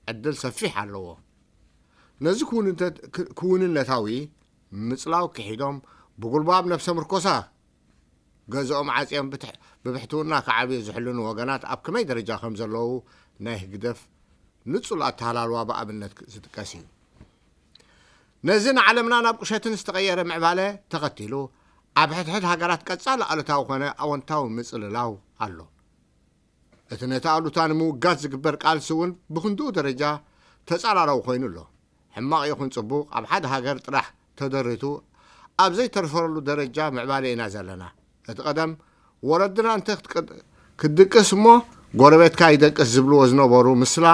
ዕድል ሰፊሕ ኣለዎ። ነዚ ክውንነት-፣ ክ-፣ ክውንነታዊ ምጽላው ክሒዶም ብጉልባብ ነብሰ ምርኮሳ ገዝኦም ዓጽዮም ብትሕ-፣ ብብሕትውና ክዓብዩ ዝሕልኑ ወገናት ኣብ ከመይ ደረጃ ከም ዘለዉ ናይ ህግደፍ ንጹል ኣተሃላልዋ ብኣብነት ክ-፣ ዝጥቀስ እዩ። ነዚ ንዓለምና ናብ ቁሸትን ዝተቐየረ ምዕባለ ተኸቲሉ፣ ኣብ ሕድሕድ ሃገራት ቀጻሊ ኣሉታዊ ኮነ ኣወንታዊ ምጽልላው ኣሎ። እቲ ነቲ ኣሉታ ንምውጋድ ዝግበር ቃልሲ እውን ብኽንድኡ ደረጃ ተጻራራዊ ኮይኑ ኣሎ። ሕማቕ ይኹን ጽቡቕ፣ ኣብ ሓደ ሃገር ጥራሕ ተደሪቱ ኣብ ዘይተርፈረሉ ደረጃ ምዕባለ ኢና ዘለና። እቲ ቀደም ወለድና እንተ ክትቀድ-፣ ክትድቅስ እሞ ጎረቤትካ ይደቅስ ዝብልዎ ዝነበሩ ምስላ፣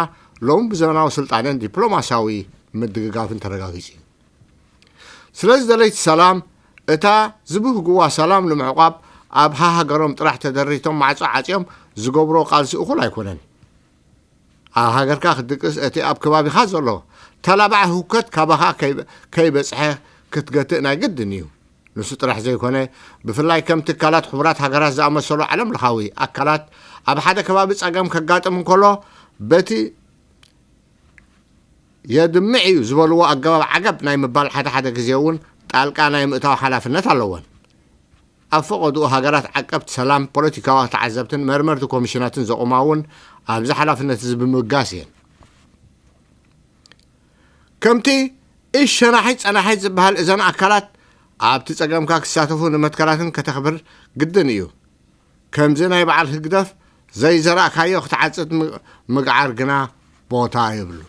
ሎሚ ብዘመናዊ ስልጣነን ዲፕሎማስያዊ ምድግጋፍን ተረጋጊጹ እዩ። ስለዚ ደለይቲ ሰላም፣ እታ ዝብህግዋ ሰላም ንምዕቋብ ኣብ ሃሃገሮም ጥራሕ ተደሪቶም ማዕጾ ዓጽዮም ዝገብሮ ቃልሲ እኹል ኣይኮነን። ኣብ ሃገርካ ክትድቅስ፣ እቲ ኣብ ከባቢኻ ዘሎ ተላባዒ ህውከት ካባኻ ከይ-፣ ከይበጽሐ ክትገትእ ናይ ግድን እዩ። ንሱ ጥራሕ ዘይኮነ፣ ብፍላይ ከም ትካላት ሕቡራት ሃገራት ዝኣመሰሉ ዓለም ለኻዊ ኣካላት ኣብ ሓደ ከባቢ ጸገም ከጋጥም እንከሎ፣ በቲ የድምዕ እዩ ዝበልዎ ኣገባብ ዓገብ ናይ ምባል ሓደ ሓደ ግዜ እውን ጣልቃ ናይ ምእታው ሓላፍነት ኣለወን። ኣብ ፈቐድኡ ሃገራት ዓቀብቲ ሰላም፣ ፖለቲካዊ ተዓዘብትን መርመርቲ ኮሚሽናትን ዘቑማ እውን ኣብዚ ሓላፍነት እዚ ብምብጋስ እየን። ከምቲ ኢድ ሸናሒት ጸናሒት ዝበሃል፣ እዘን ኣካላት ኣብቲ ጸገምካ ክሳተፉ ንመትከላትን ከተኽብር ግድን እዩ። ከምዚ ናይ በዓል ህግደፍ ዘይዘራእካዮ ክትዓጽድ ም-፣ ምግዓር ግና ቦታ የብሉ።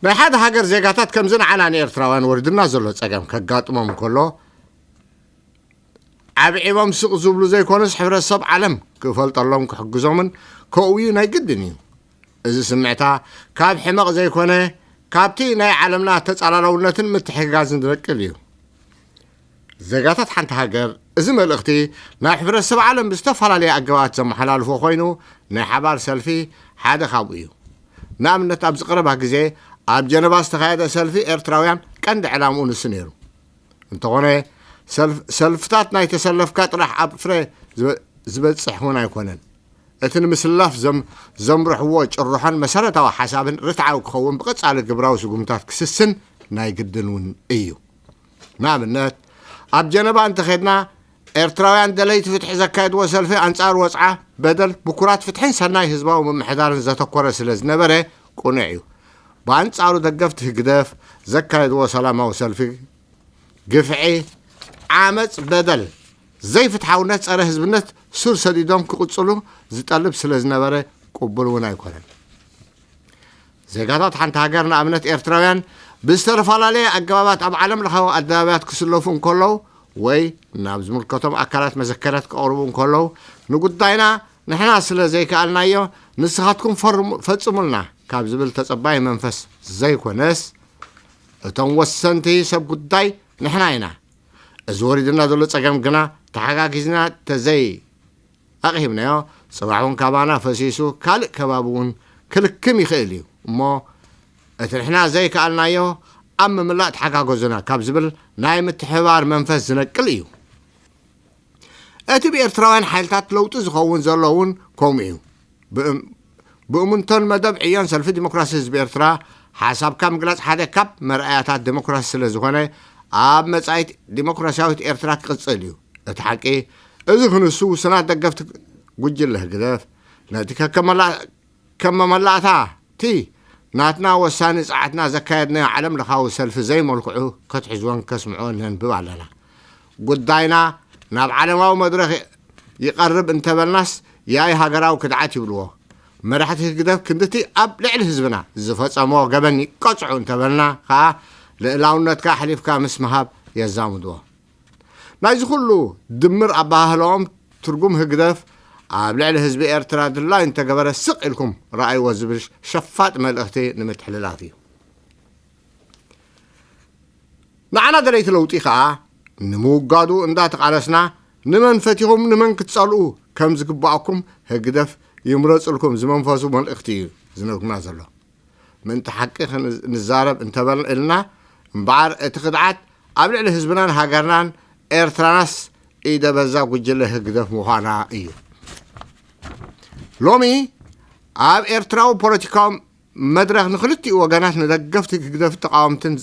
ናይ ሓደ ሃገር ዜጋታት ከምዚ ንዓና ንኤርትራውያን ወሪዱና ዘሎ ጸገም ከጋጥሞም እንከሎ፣ ዓብዒቦም ስቕ ዝብሉ ዘይኮኑስ፣ ሕብረተሰብ ዓለም ክፈልጠሎም ክሕግዞምን ከእውዩ ናይ ግድን እዩ። እዚ ስምዕታ ካብ ሕመቕ ዘይኮነ፣ ካብቲ ናይ ዓለምና ተጻላላውነትን ምትሕግጋዝን ዝነቅል እዩ። ዜጋታት ሓንቲ ሃገር፣ እዚ መልእኽቲ ናብ ሕብረተሰብ ዓለም ብዝተፈላለየ ኣገባባት ዘመሓላልፎ ኮይኑ፣ ናይ ሓባር ሰልፊ ሓደ ካብኡ እዩ። ንኣብነት፣ ኣብዚ ቀረባ ግዜ ኣብ ጀነቫ ዝተኻየደ ሰልፊ ኤርትራውያን ቀንዲ ዕላምኡ ንሱ ነይሩ። እንተኾነ፣ ሰልፍ-፣ ሰልፍታት ናይ ተሰለፍካ ጥራሕ ኣብ ፍረ ዝበ-፣ ዝበጽሕ እውን ኣይኮነን። እቲ ንምስላፍ ዘም-፣ ዘምርሕዎ ጭርሖን መሰረታዊ ሓሳብን ርትዓዊ ክኸውን፣ ብቐጻሊ ግብራዊ ስጉምታት ክስስን ናይ ግድን እውን እዩ። ንኣብነት፣ ኣብ ጀነቫ እንተኸድና፣ ኤርትራውያን ደለይቲ ፍትሒ ዘካየድዎ ሰልፊ ኣንጻር ወጽዓ፣ በደል፣ ብኩራት ፍትሕን ሰናይ ህዝባዊ ምምሕዳርን ዘተኮረ ስለ ዝነበረ ቅኑዕ እዩ። ብኣንጻሩ፣ ደገፍቲ ህግደፍ ዘካየድዎ ሰላማዊ ሰልፊ፣ ግፍዒ፣ ዓመጽ፣ በደል፣ ዘይፍትሓውነት፣ ጸረ ህዝብነት ሱር ሰዲዶም ክቕጽሉ ዝጠልብ ስለ ዝነበረ ቅቡል እውን ኣይኮነን። ዜጋታት ሓንቲ ሃገር፣ ንኣብነት ኤርትራውያን፣ ብዝተፈላለየ ኣገባባት ኣብ ዓለም ለኻዊ ኣደባባያት ክስለፉ እንከለዉ ወይ ናብ ዝምልከቶም ኣካላት መዘከርያት ክቐርቡ እንከለዉ፣ ንጉዳይና ንሕና ስለ ዘይከኣልናዮ ንስኻትኩም ፈርሙ-፣ ፈጽሙልና ካብ ዝብል ተጸባይ መንፈስ ዘይኮነስ፣ እቶም ወሰንቲ ሰብ ጉዳይ ንሕና ኢና። እዚ ወሪድና ዘሎ ጸገም ግና ተሓጋጊዝና ተዘይ ኣቕሂምናዮ፣ ጽባሕ እውን ካባና ፈሲሱ ካልእ ከባቢ እውን ክልክም ይኽእል እዩ። እሞ እቲ ንሕና ዘይከኣልናዮ ኣብ ምምላእ ተሓጋገዙና ካብ ዝብል ናይ ምትሕብባር መንፈስ ዝነቅል እዩ። እቲ ብኤርትራውያን ሓይልታት ለውጢ ዝኸውን ዘሎ እውን ከምኡ እዩ። ብእም-፣ ብእምንቶን መደብ ዕዮን ሰልፊ ዲሞክራሲ ህዝቢ ኤርትራ ሓሳብካ ምግላጽ ሓደ ካብ መርኣያታት ዴሞክራሲ ስለ ዝኾነ፣ ኣብ መጻኢት ዴሞክራሲያዊት ኤርትራ ክቕጽል እዩ። እቲ ሓቂ፣ እዚ ክንሱ ውሱናት ደገፍቲ ጉጅለ ህግደፍ ነቲ ከከመላ-፣ ከም መመላእታ እቲ ናትና ወሳኒ ጸዓትና ዘካየድናዮ ዓለም ለኻዊ ሰልፊ ዘይመልክዑ ከትሕዝዎን ከስምዕዎን ነንብብ ኣለና። ጉዳይና ናብ ዓለማዊ መድረኽ ይቐርብ እንተበልናስ ያይ ሃገራዊ ክድዓት ይብልዎ። መራሕቲ ህግደፍ ክንድቲ ኣብ ልዕሊ ህዝብና ዝፈጸምዎ ገበን ይቀጽዑ እንተበልና ከኣ ልእላውነትካ ኣሕሊፍካ ምስ ምሃብ የዛምድዎ። ናይዚ ኩሉ ድምር ኣበሃህላኦም ትርጉም ህግደፍ ኣብ ልዕሊ ህዝቢ ኤርትራ ድላዩ እንተገበረ ስቕ ኢልኩም ረኣይዎ ዝብል ሸፋጥ መልእኽቲ ንምትሕልላፍ እዩ። ንዓና ደለይቲ ለውጢ ከኣ ንምውጋዱ እንዳተቓለስና ንመን ፈቲኹም ንመን ክትጸልኡ ከም ዝግባኣኩም ህግደፍ ይምረጽልኩም ዝመንፈሱ መልእኽቲ እዩ ዝነግሩና ዘሎ። ምእንቲ ሓቂ ክንዛረብ እንተበልና እምበኣር እቲ ክድዓት ኣብ ልዕሊ ህዝብናን ሃገርናን ኤርትራናስ ኢደ በዛ ጉጅለ ህግደፍ ምዃና እዩ። ሎሚ ኣብ ኤርትራዊ ፖለቲካዊ መድረኽ ንክልቲኡ ወገናት ንደገፍቲ ህግደፍ ተቃወምትን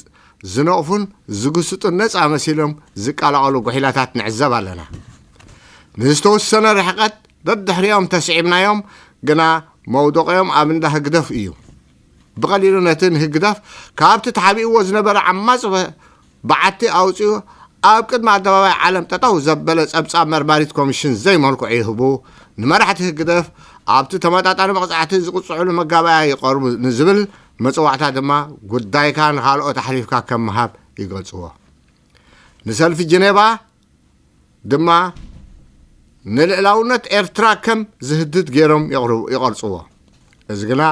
ዝነቕፉን ዝግስጡን ነጻ መሲሎም ዝቀላቐሉ ጉሒላታት ንዕዘብ ኣለና። ንዝተወሰነ ርሕቀት ደድሕሪኦም ተስዒብናዮም፣ ግና መውደቂኦም ኣብ እንዳ ህግደፍ እዩ። ብቐሊሉ ነቲ ንህግደፍ ካብቲ ተሓቢእዎ ዝነበረ ዓማጺ በ-፣ በዓቲ ኣውጺኡ ኣብ ቅድሚ ኣደባባይ ዓለም ጠጠው ዘበለ ጸብጻብ መርማሪት ኮሚሽን ዘይመልክዑ ይህቡ። ንመራሕቲ ህግደፍ ኣብቲ ተመጣጣኒ መቕጻዕቲ ዝቕጽዕሉ መጋባእያ ይቐርቡ ንዝብል መጽዋዕታ ድማ ጉዳይካ ንኻልኦት ኣሕሊፍካ ከም ምሃብ ይገልጽዎ። ንሰልፊ ጀኔቫ ድማ ንልዕላውነት ኤርትራ ከም ዝህድድ ገይሮም የቕርቡ-፣ ይቐርጽዎ። እዚ ግና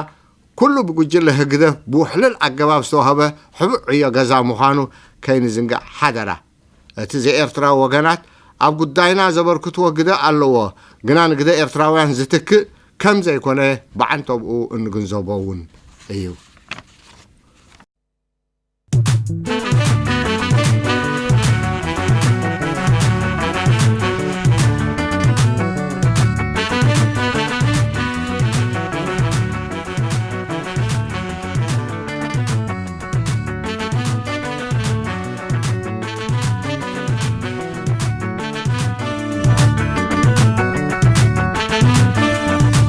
ኩሉ ብጉጅለ ህግደፍ ብውሕሉል ኣገባብ ዝተዋህበ ሕቡእ ዕዮ ገዛ ምዃኑ ከይንዝንጋዕ ሓደራ። እቲ ዘይኤርትራዊ ወገናት ኣብ ጉዳይና ዘበርክትዎ ግደ ኣለዎ፣ ግና ንግደ ኤርትራውያን ዝትክእ ከም ዘይኮነ ብዓንተብኡ እንግንዘቦ እውን እዩ።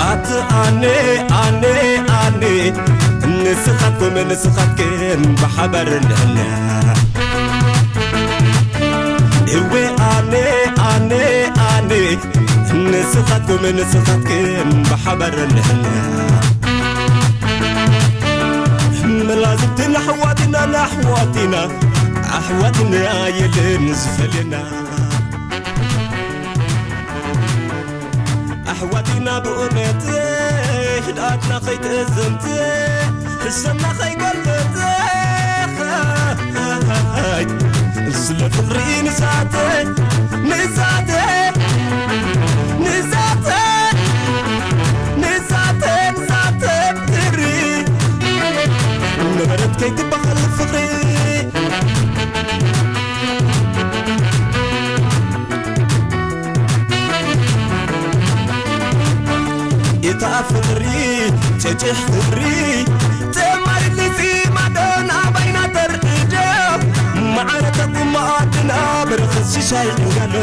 ኣቲ ኣነ ኣነ ኣነ ንስኻትኩም ንስኻትክን ብሓባር ንሕና እወ ኣነ ኣነ ኣነ ንስኻትኩም ንስኻትክን ብሓባር ንሕና መላዝብትን ኣሕዋትና ንኣሕዋትና ኣሕዋትና የለን ዝፈልየና ኣሕዋትና ብእውነት ህድኣትና ኸይትእዘምት ሕሰምና ኸይጎልበት ስለ ፍቕሪ ንዛተ ንዛተ ንዛተ ንዛተ ንዛተ ትሪ ነበረት ከይትበሃል ፍቕሪ እታ ፍቕሪ ጨጭሕ ፍቕሪ ተማሪት ልፂ ማዶን ኣባይና ተርዕዶ ማዕረ ተቁማትና ብርኽስ ሽሻይ ዕንጋሎ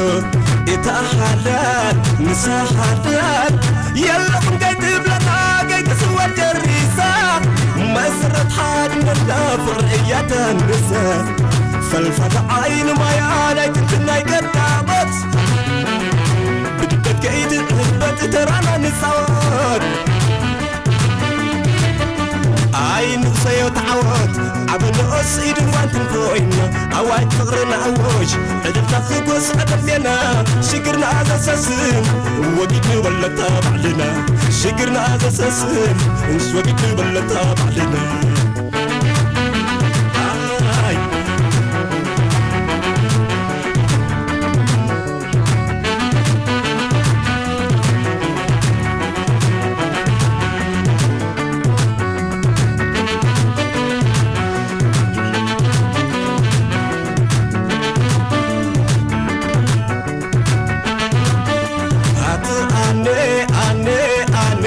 እታ ሓዳር ንሳ ሓዳር የለኹም ከይትብለና ከይትስወር ጨሪሳ መሰረት ሓድነትና ፍቕሪ እያ ተንሳ ፈልፋታ ዓይኒ ማያ ናይ ጥንትናይ ቀዳሞት ብድበት ከይትዕበት ተራና ንፃወት ኣይንቕሰዮ ተዓወት ዓበ ንኦስ ኢድን ጓንትን ኮይና ኣዋጅ ፍቕርና ኣወጅ ዕድልታ ክጎስ ዕደም ዜና ሽግርና ዘሰስን ወጊድ ንበለታ ባዕልና ሽግርና ዘሰስን ወጊድ ንበለታ ባዕልና ኣይ ኣነ ኣነ ኣነ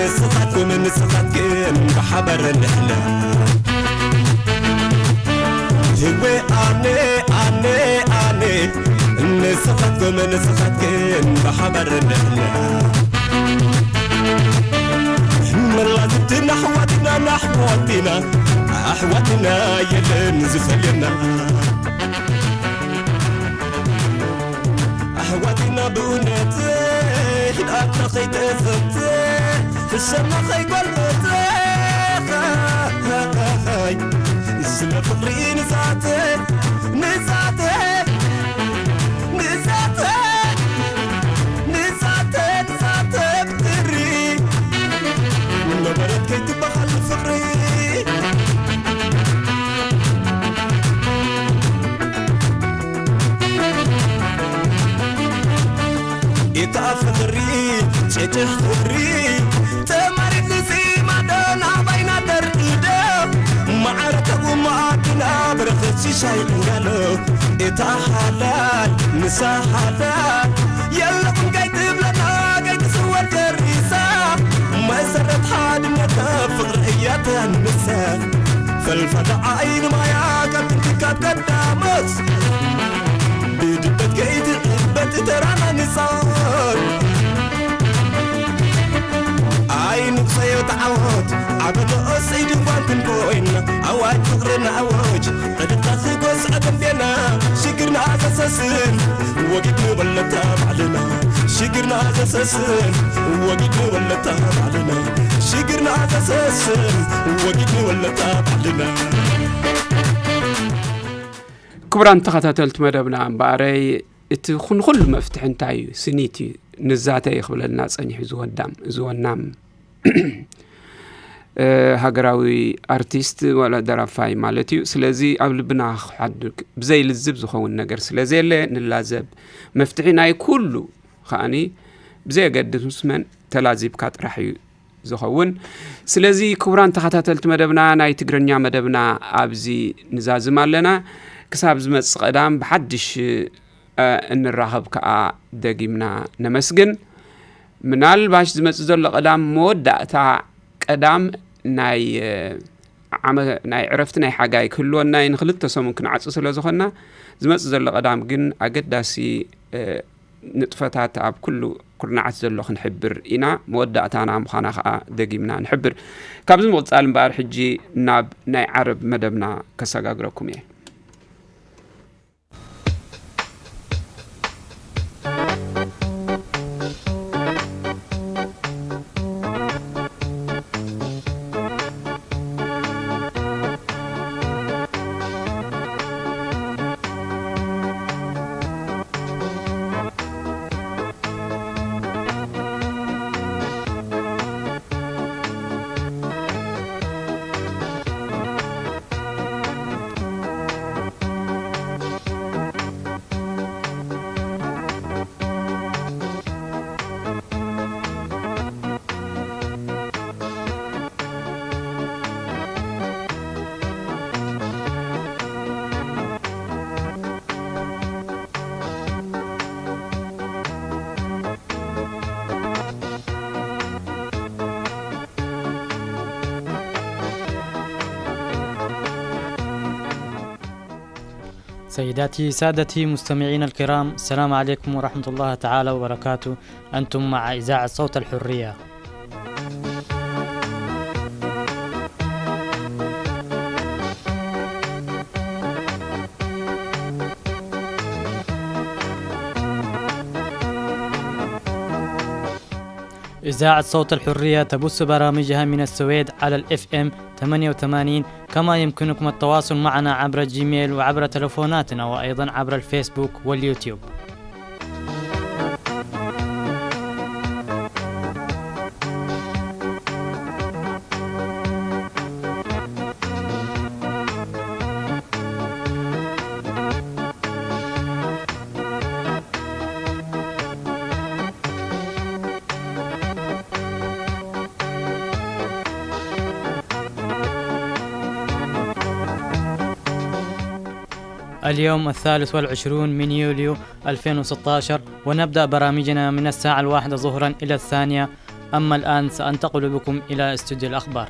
ንስኻትኩም ንስኻትክን ብሓባር ንሕና ህወ ኣነ ኣነ ኣነ ንስኻትኩም ንስኻትክን ብሓባር ንሕና መላዝብትና ኣሕዋትና ኣሕዋትና ኣሕዋትና የለን ዝፈልየና ኣሕዋትና ብእውነት ኣታ ኸይተእዘብት ሕሰና ኸይጓልበት ስለ ፍቕሪ ንዛተ ንዛተ ንዛተ ንዛተ ንዛተ ብትሪ ነበረት ከይትበሃል ፍቕሪ ኢታ ፍቕሪ ጭጭሕ ፍቕሪ ተማሪት ንፂማዶ ናባይና ደርኢዶ ማዓረተቡ ማኣድና ብረኸት ሽሻይ እንጋሎ እታ ሓላል ንሳ ሓላል የለኹም ከይትብለና ከይትስወር ደሪሳ መሰረት ሓድነታ ፍቕሪ እያ ተንምሰ ፈልፈለ ዓይኒ ማያ ካብ ጥንቲ ካብ ቀዳሞት ብድበት ከይትዕበት ተራና ንፃወት ኣይንቑሰዮ ተዓወት ዓበ ንእሰይ ድንኳን ክንኮይና ኣዋጅ ፍቕርና ኣዋጅ ዕድልካ ክጎስዐ ደንቤና ሽግርና ኣዘሰስን ወጊድ ንበለታ ባዕልና ሽግርና ኣዘሰስን ወጊድ ንበለታ ባዕልና ሽግርና ኣዘሰስን ወጊድ ንበለታ ባዕልና ክቡራን ተኸታተልቲ መደብና እምበኣረይ እቲ ንኹሉ መፍትሒ እንታይ እዩ ስኒት እዩ ንዛተ እዩ ክብለልና ጸኒሑ ዝወዳም ዝወናም ሃገራዊ ኣርቲስት ዋላ ደራፋይ ማለት እዩ ስለዚ ኣብ ልብና ክሓድግ ብዘይ ልዝብ ዝኸውን ነገር ስለ ዘየለ ንላዘብ መፍትሒ ናይ ኩሉ ከዓኒ ብዘየገድስ ምስ መን ተላዚብካ ጥራሕ እዩ ዝኸውን ስለዚ ክቡራን ተኸታተልቲ መደብና ናይ ትግርኛ መደብና ኣብዚ ንዛዝም ኣለና ክሳብ ዝመፅእ ቀዳም ብሓድሽ እንራኸብ ከዓ ደጊምና ነመስግን ምናልባሽ ዝመፅእ ዘሎ ቀዳም መወዳእታ ቀዳም ናይ ናይ ዕረፍቲ ናይ ሓጋይ ክህልወና ንክልተ ሰሙን ክንዓፁ ስለ ዝኾንና ዝመፅእ ዘሎ ቀዳም ግን ኣገዳሲ ንጥፈታት ኣብ ኩሉ ኩርናዓት ዘሎ ክንሕብር ኢና መወዳእታና ምዃና ከዓ ደጊምና ንሕብር ካብዚ ምቕፃል እምበኣር ሕጂ ናብ ናይ ዓረብ መደብና ከሰጋግረኩም እየ سيداتي سادتي مستمعينا الكرام، السلام عليكم ورحمة الله تعالى وبركاته. أنتم مع إذاعة صوت الحرية. إذاعة صوت الحرية تبث برامجها من السويد على ال إف إم ثمانية وثمانين، كما يمكنكم التواصل معنا عبر الجيميل وعبر تلفوناتنا وأيضًا عبر الفيسبوك واليوتيوب. اليوم الثالث والعشرون من يوليو ألفين وستاشر، ونبدأ برامجنا من الساعة الواحدة ظهرا إلى الثانية أما الآن سأنتقل بكم إلى استوديو الأخبار.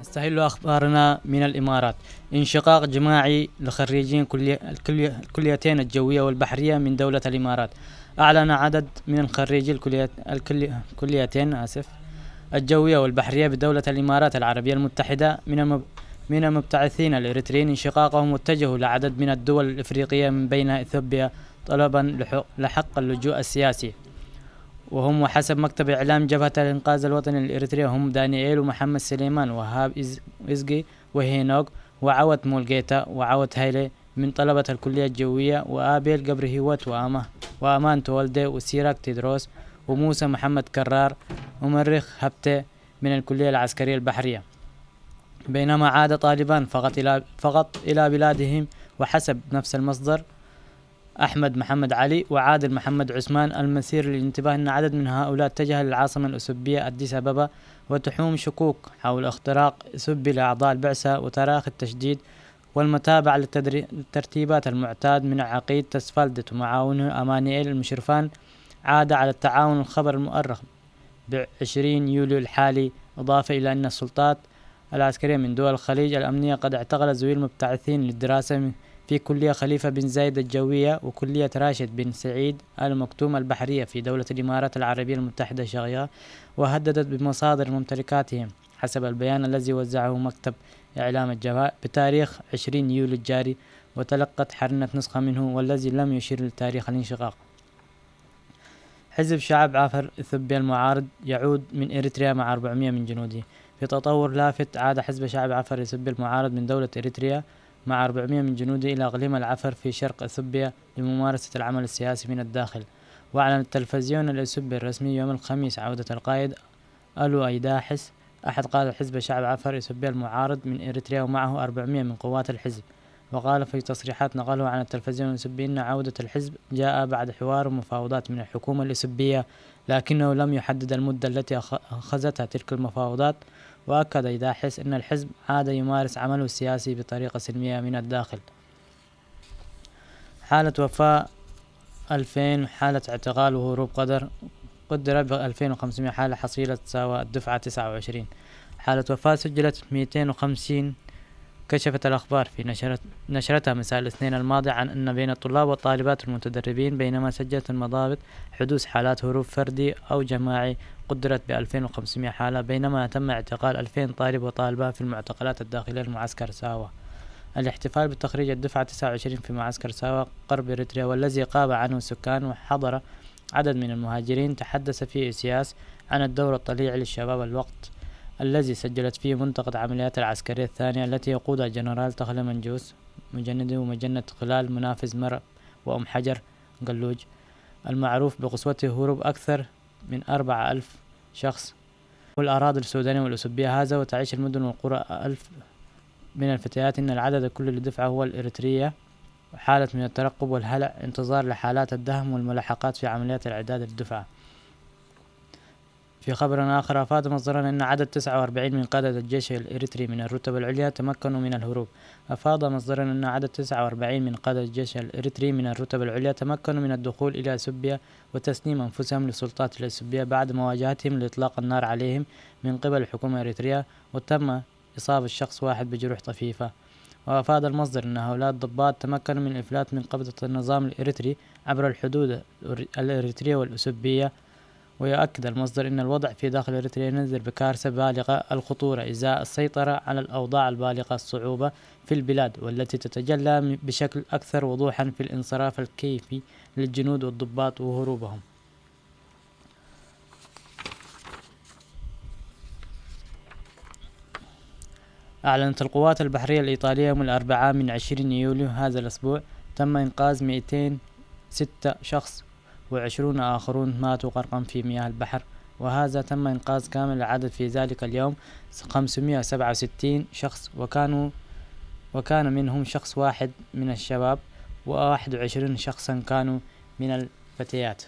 نستهل أخبارنا من الإمارات. انشقاق جماعي لخريجين كلية، الكلية، الكليتين الجوية والبحرية من دولة الإمارات. أعلن عدد من خريجي الكلية، الكلي-، الكليتين، آسف، الجوية والبحرية بدولة الإمارات العربية المتحدة من المب-، من المبتعثين الإريتريين انشقاقهم، واتجهوا لعدد من الدول الإفريقية من بين إثيوبيا طلبا لح-، لحق اللجوء السياسي. وهم وحسب مكتب إعلام جبهة الإنقاذ الوطني الإريترية هم دانيال ومحمد سليمان، وهاب إز-، إزقي، وهينوك، وعوت مولجيتا، وعوت هايلي من طلبة الكلية الجوية، وآبيل قبر هيوت، وأما-، وأمان تولدي، وسيراك تيدروس، وموسى محمد كرار، ومريخ هبتي من الكلية العسكرية البحرية. بينما عاد طالبان فقط إلى، فقط إلى بلادهم، وحسب نفس المصدر، أحمد محمد علي وعادل محمد عثمان. المثير للانتباه أن عدد من هؤلاء اتجه للعاصمة الأثيوبية أديس أبابا، وتحوم شكوك حول اختراق أثيوبي لأعضاء البعثة وتراخي التشديد والمتابعة للتدري-، للترتيبات المعتاد من عقيد تسفالدت ومعاونه أمانيئيل المشرفان. عاد على التعاون الخبر المؤرخ بعشرين يوليو الحالي، إضافة إلى أن السلطات العسكرية من دول الخليج الأمنية قد اعتقلت زوي المبتعثين للدراسة من، في كلية خليفة بن زايد الجوية وكلية راشد بن سعيد آل مكتوم البحرية في دولة الإمارات العربية المتحدة الشقيقة، وهددت بمصادر ممتلكاتهم، حسب البيان الذي وزعه مكتب إعلام الجبهة بتاريخ عشرين يوليو الجاري، وتلقت حرنة نسخة منه، والذي لم يشير لتاريخ الانشقاق. حزب شعب عفر إثيوبيا المعارض يعود من إريتريا مع أربعمية من جنوده. في تطور لافت، عاد حزب شعب عفر إثيوبيا المعارض من دولة إريتريا مع أربعمية من جنوده إلى إقليم العفر في شرق إثيوبيا لممارسة العمل السياسي من الداخل. وأعلن التلفزيون الإثيوبي الرسمي يوم الخميس عودة القائد ألو أيداحس، أحد قادة حزب شعب عفر إثيوبيا المعارض من إريتريا، ومعه أربعمية من قوات الحزب. وقال في تصريحات نقله عن التلفزيون الإثيوبي إن عودة الحزب جاء بعد حوار ومفاوضات من الحكومة الإثيوبية، لكنه لم يحدد المدة التي أخ-، أخذتها تلك المفاوضات. وأكد أيداحس أن الحزب عاد يمارس عمله السياسي بطريقة سلمية من الداخل. حالة وفاة ألفين، حالة اعتقال وهروب قدر، قدر بألفين وخمسمية حالة، حصيلة تساوى الدفعة تسعة وعشرين. حالة وفاة سجلت ميتين وخمسين. كشفت الأخبار في نشرت-، نشرتها مساء الاثنين الماضي عن أن بين الطلاب والطالبات المتدربين، بينما سجلت المضابط حدوث حالات هروب فردي أو جماعي قدرت بألفين وخمسمية حالة، بينما تم اعتقال ألفين طالب وطالبة في المعتقلات الداخلية لمعسكر ساوا. الاحتفال بتخريج الدفعة تسعة وعشرين في معسكر ساوا غرب إريتريا، والذي غاب عنه السكان وحضر عدد من المهاجرين، تحدث فيه إسياس عن الدور الطليعي للشباب، الوقت الذي سجلت فيه منطقة عمليات العسكرية الثانية التي يقودها جنرال تخلى منجوس مجندي ومجنة خلال منافذ مرء وأم حجر قلوج، المعروف بقسوته هروب أكثر من أربعة ألف شخص. والأراضي السودانية والأسبية هذا، وتعيش المدن والقرى ألف من الفتيات، إن العدد الكلي للدفعة هو الإريترية، وحالة من الترقب والهلع، انتظار لحالات الدهم والملاحقات في عمليات الإعداد للدفعة. في خبر آخر، أفاد مصدرنا أن عدد تسعة وأربعين من قادة الجيش الإريتري من الرتب العليا تمكنوا من الهروب. أفاد مصدرنا أن عدد تسعة وأربعين من قادة الجيش الإريتري من الرتب العليا تمكنوا من الدخول إلى سبيا وتسليم أنفسهم للسلطات الإثيوبية بعد مواجهتهم لإطلاق النار عليهم من قبل الحكومة الإريترية، وتم إصابة شخص واحد بجروح طفيفة. وأفاد المصدر أن هؤلاء الضباط تمكنوا من الإفلات من قبضة النظام الإريتري عبر الحدود الإريترية والأسبية. ويؤكد المصدر أن الوضع في داخل إريتريا ينذر بكارثة بالغة الخطورة إزاء السيطرة على الأوضاع البالغة الصعوبة في البلاد، والتي تتجلى بشكل أكثر وضوحا في الانصراف الكيفي للجنود والضباط وهروبهم. أعلنت القوات البحرية الإيطالية يوم الأربعاء من عشرين يوليو هذا الأسبوع تم إنقاذ مئتين وستة شخص، وعشرون آخرون ماتوا غرقا في مياه البحر، وهذا تم إنقاذ كامل العدد في ذلك اليوم خمسمائة وسبعة وستين شخص، وكانوا، وكان منهم شخص واحد من الشباب، وواحد وعشرين شخصا كانوا من الفتيات.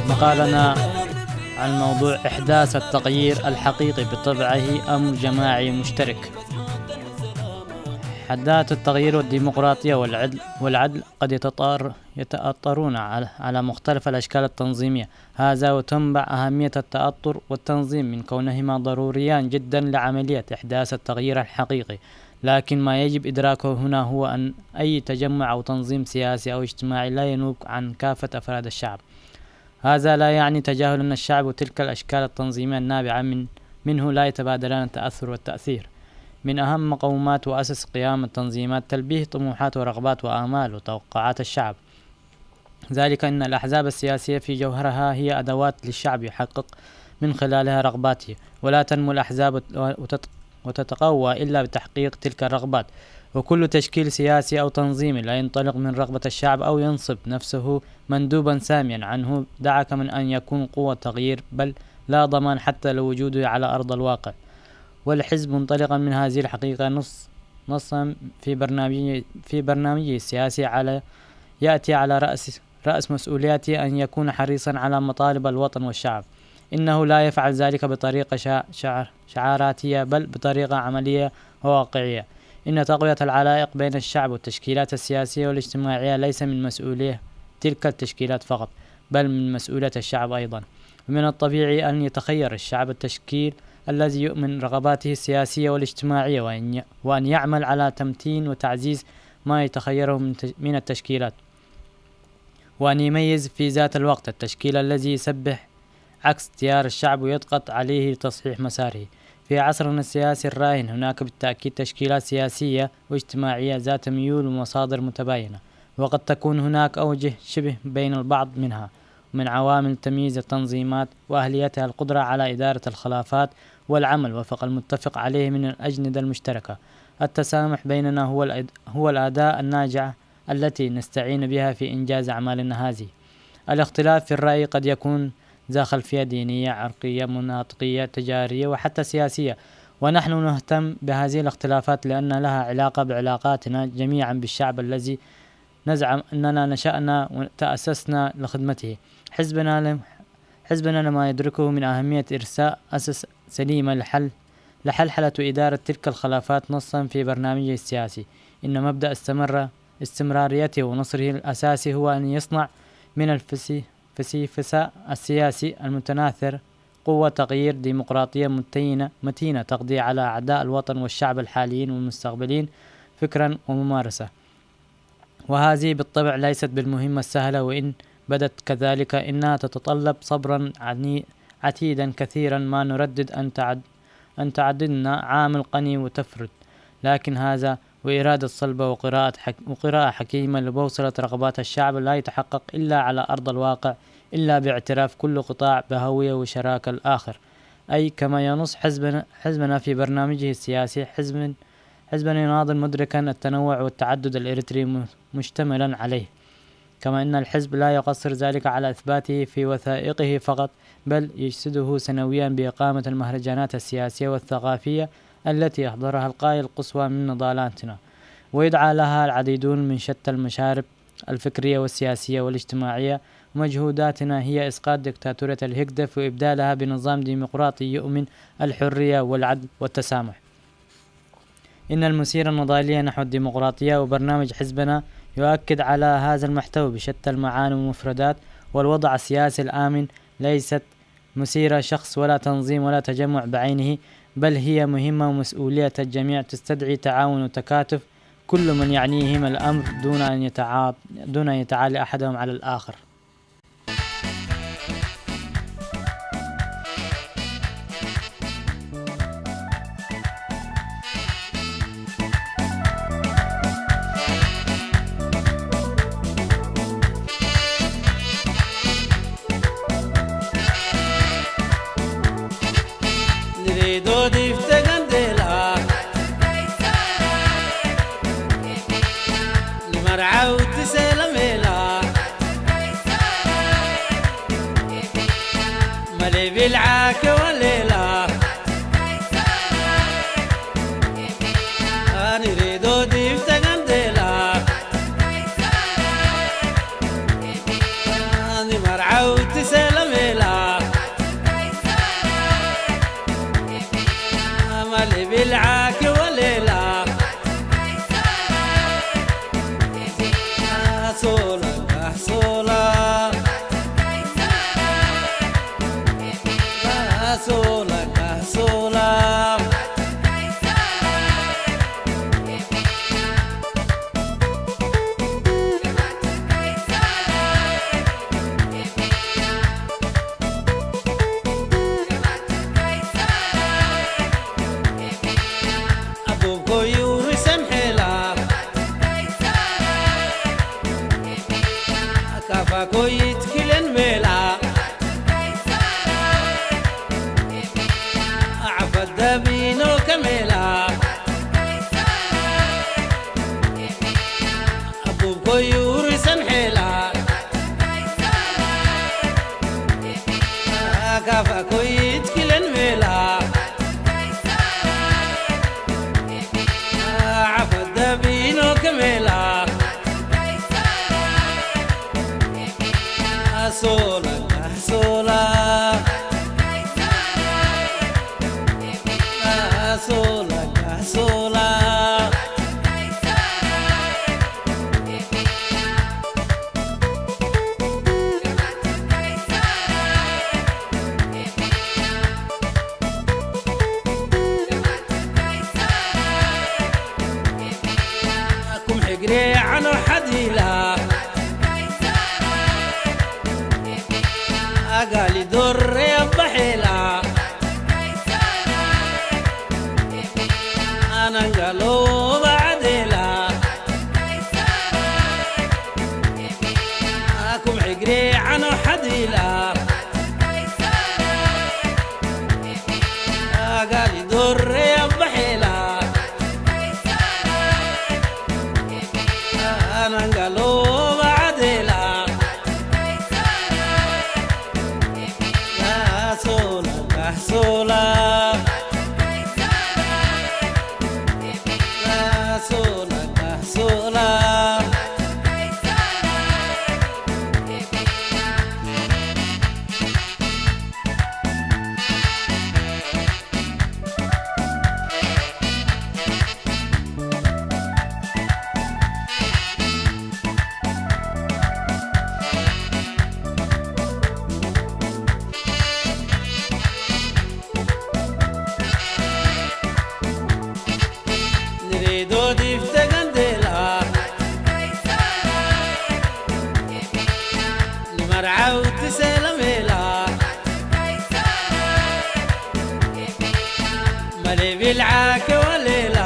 مقالنا عن موضوع إحداث التغيير الحقيقي بطبعه أمر جماعي مشترك. حداثة التغيير والديمقراطية والعدل، والعدل قد يتطر-، يتأطرون على، على مختلف الأشكال التنظيمية. هذا وتنبع أهمية التأطر والتنظيم من كونهما ضروريان جدًا لعملية إحداث التغيير الحقيقي، لكن ما يجب إدراكه هنا هو أن أي تجمع أو تنظيم سياسي أو اجتماعي لا ينوب عن كافة أفراد الشعب. هذا لا يعني تجاهل أن الشعب وتلك الأشكال التنظيمية النابعة من، منه لا يتبادلان التأثر والتأثير. من أهم مقومات وأسس قيام التنظيمات تلبية طموحات ورغبات وآمال وتوقعات الشعب، ذلك أن الأحزاب السياسية في جوهرها هي أدوات للشعب يحقق من خلالها رغباته، ولا تنمو الأحزاب وتت-، وتتقوى إلا بتحقيق تلك الرغبات. وكل تشكيل سياسي أو تنظيمي لا ينطلق من رغبة الشعب أو ينصب نفسه مندوبا ساميا عنه دعك من أن يكون قوة تغيير، بل لا ضمان حتى لوجوده على أرض الواقع. والحزب منطلقا من هذه الحقيقة نص نصا في برنامجه في برنامجه السياسي على يأتي على رأس رأس مسؤوليته أن يكون حريصا على مطالب الوطن والشعب. إنه لا يفعل ذلك بطريقة شع- شعار شعاراتية، بل بطريقة عملية وواقعية. إن تقوية العلائق بين الشعب والتشكيلات السياسية والاجتماعية ليس من مسؤولية تلك التشكيلات فقط، بل من مسؤولية الشعب أيضا. ومن الطبيعي أن يتخير الشعب التشكيل الذي يؤمن رغباته السياسية والاجتماعية، وأن ي- وأن يعمل على تمتين وتعزيز ما يتخيره من تش- من التشكيلات، وأن يميز في ذات الوقت التشكيل الذي يسبح عكس تيار الشعب ويضغط عليه لتصحيح مساره. في عصرنا السياسي الراهن، هناك بالتأكيد تشكيلات سياسية واجتماعية ذات ميول ومصادر متباينة، وقد تكون هناك أوجه شبه بين البعض منها. من عوامل تمييز التنظيمات وأهليتها القدرة على إدارة الخلافات والعمل وفق المتفق عليه من الأجندة المشتركة. التسامح بيننا هو الأد- هو الأداة الناجعة التي نستعين بها في إنجاز أعمالنا هذه. الاختلاف في الرأي قد يكون ذا خلفية دينية، عرقية، مناطقية، تجارية، وحتى سياسية، ونحن نهتم بهذه الاختلافات لأن لها علاقة بعلاقاتنا جميعا بالشعب الذي نزعم أننا نشأنا وتأسسنا لخدمته. حزبنا لم حزبنا لما يدركه من أهمية إرساء أسس سليمة لحل لحلحلة إدارة تلك الخلافات نصا في برنامجه السياسي. إن مبدأ استمر استمراريته ونصره الأساسي هو أن يصنع من الفسي- فسيفساء السياسي المتناثر قوة تغيير ديمقراطية متينة متينة تقضي على أعداء الوطن والشعب الحاليين والمستقبلين فكرا وممارسة. وهذه بالطبع ليست بالمهمة السهلة، وإن بدت كذلك إنها تتطلب صبرا عني- عتيدا كثيرا ما نردد أن تعد أن تعددنا عامل قني وتفرد، لكن هذا وإرادة صلبة وقراءة حك- وقراءة حكيمة لبوصلة رغبات الشعب لا يتحقق إلا على أرض الواقع إلا باعتراف كل قطاع بهوية وشراكة الآخر. أي كما ينص حزبنا حزبنا في برنامجه السياسي، حزب حزبنا يناضل مدركا التنوع والتعدد الإريتري م- مشتملا عليه. كما إن الحزب لا يقصر ذلك على إثباته في وثائقه فقط، بل يجسده سنويا بإقامة المهرجانات السياسية والثقافية التي يحضرها القاية القصوى من نضالاتنا، ويدعى لها العديدون من شتى المشارب الفكرية والسياسية والاجتماعية. مجهوداتنا هي إسقاط دكتاتورية الهكدف وإبدالها بنظام ديمقراطي يؤمن الحرية والعدل والتسامح. إن المسيرة النضالية نحو الديمقراطية وبرنامج حزبنا يؤكد على هذا المحتوى بشتى المعاني والمفردات. والوضع السياسي الآمن ليست مسيرة شخص ولا تنظيم ولا تجمع بعينه، بل هي مهمة ومسؤولية الجميع تستدعي تعاون وتكاتف كل من يعنيهم الأمر دون أن يتعا- دون أن يتعالي أحدهم على الآخر. ንሬዶ ዲፍ ተጋንዴላ ንመርዓውቲ ሰለሜላ መሌ ቢልዓ ከወሌላ ንሬዶ ዲፍ ተጋንዴላ ንመርዓውቲ ሰለሜላ መሌ ቢልዓ ከወሌላ ሶላ ሶላ ሶላ ሶላ ኣቦብ ኮዩ ርሰም ሔላ ካፋ ኮይት ክለን ሜላ ዓፈት ደቢኖ ከሜላ Yuri san hela. Kafa koyit kilen mela. Afadda bino kemela. Sola, sola. Sola, sola. ኩም ሕግሬ ዓኖ ሓዲላ ኣጋሊ ዶሬ ኣባሒላ ኣናንጋሎ ባዕዴላ ኣኩም ሕግሬ ዓኖ ሓዲላ ኣጋሊ ዶሬ ኣባሒላ ኣናንጋሎ ባዕዴላ ሶላ ሶላ ሶላ ሶላ ንሬዶ ዲፍ ተገንዴላ ንመርዓውቲ ሰለሜላ መሌ ቢልዓ ከወሌላ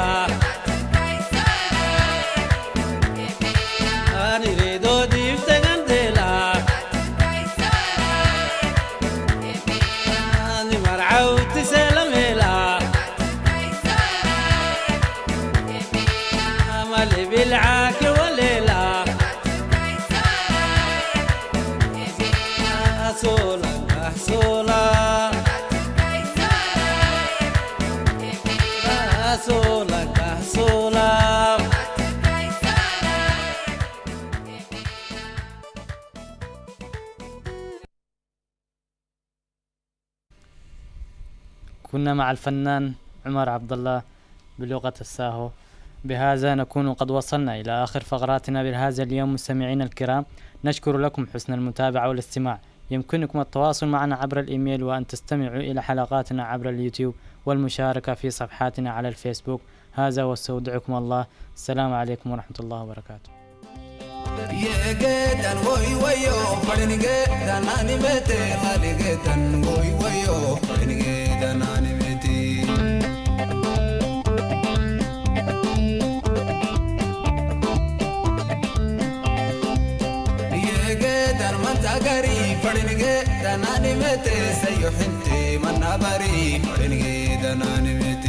ኣኒ ሬዶ ዲፍ ተገንዴላ ኣኒ መርዓውቲ ሰለሜላ ኣማሌ ቢልዓ ከወሌላ ሶላ ሶላ ሶላ ሶላ كنا مع الفنان عمر عبد الله بلغة الساهو. بهذا نكون قد وصلنا إلى آخر فقراتنا بهذا اليوم. مستمعينا الكرام، نشكر لكم حسن المتابعة والاستماع. يمكنكم التواصل معنا عبر الإيميل، وأن تستمعوا إلى حلقاتنا عبر اليوتيوب، والمشاركة في صفحاتنا على الفيسبوك. هذا واستودعكم الله. السلام عليكم ورحمة الله وبركاته. የገዳን ወይ ወዮ ፈርንገ ዳናኒ መቴ ላሊገዳን ወይ ወዮ ፈርንገ ዳናኒ መቴ የገዳን መንታጋሪ ፈርንገ ዳናኒ መቴ ሰዮ ሕንቲ መናባሪ ፈርንገ ዳናኒ መቴ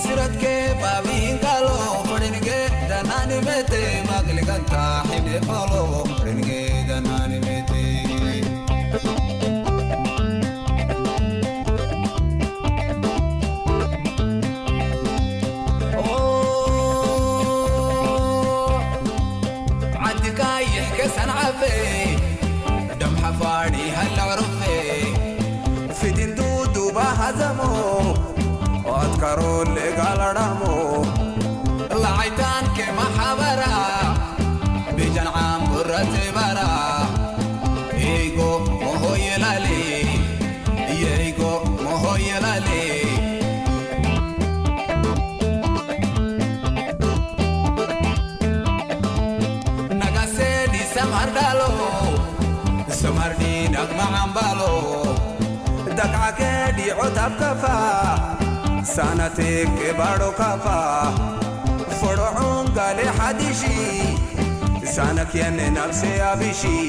Siratke babin kalo fringe danani mete magli ganta hine falo fringe danani mete Oh, adika yehke san'afe dam hafari hal arfe Fitintu duba hazamo Otkaro legalaramo Laitan ke mahabara Bijan amburat bara Ego mohoyelali Yego mohoyelali Nagasedi samardalo Samardi nagma ambalo Dakake di otab kafa Sanate ke baro kafa Foro'un gale hadishi Sanak yane nafse abishi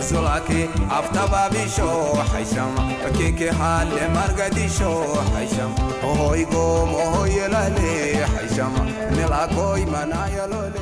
ዙላኪ ኣፍታ ባቢሾ ሓይሻማ ኪኪ ሃሌ ማርጋዲሾ ሓይሻማ ሆይ ጎሞ ሆይ የላሌ ሓይሻማ ሜላኮይ ማና የሎሌ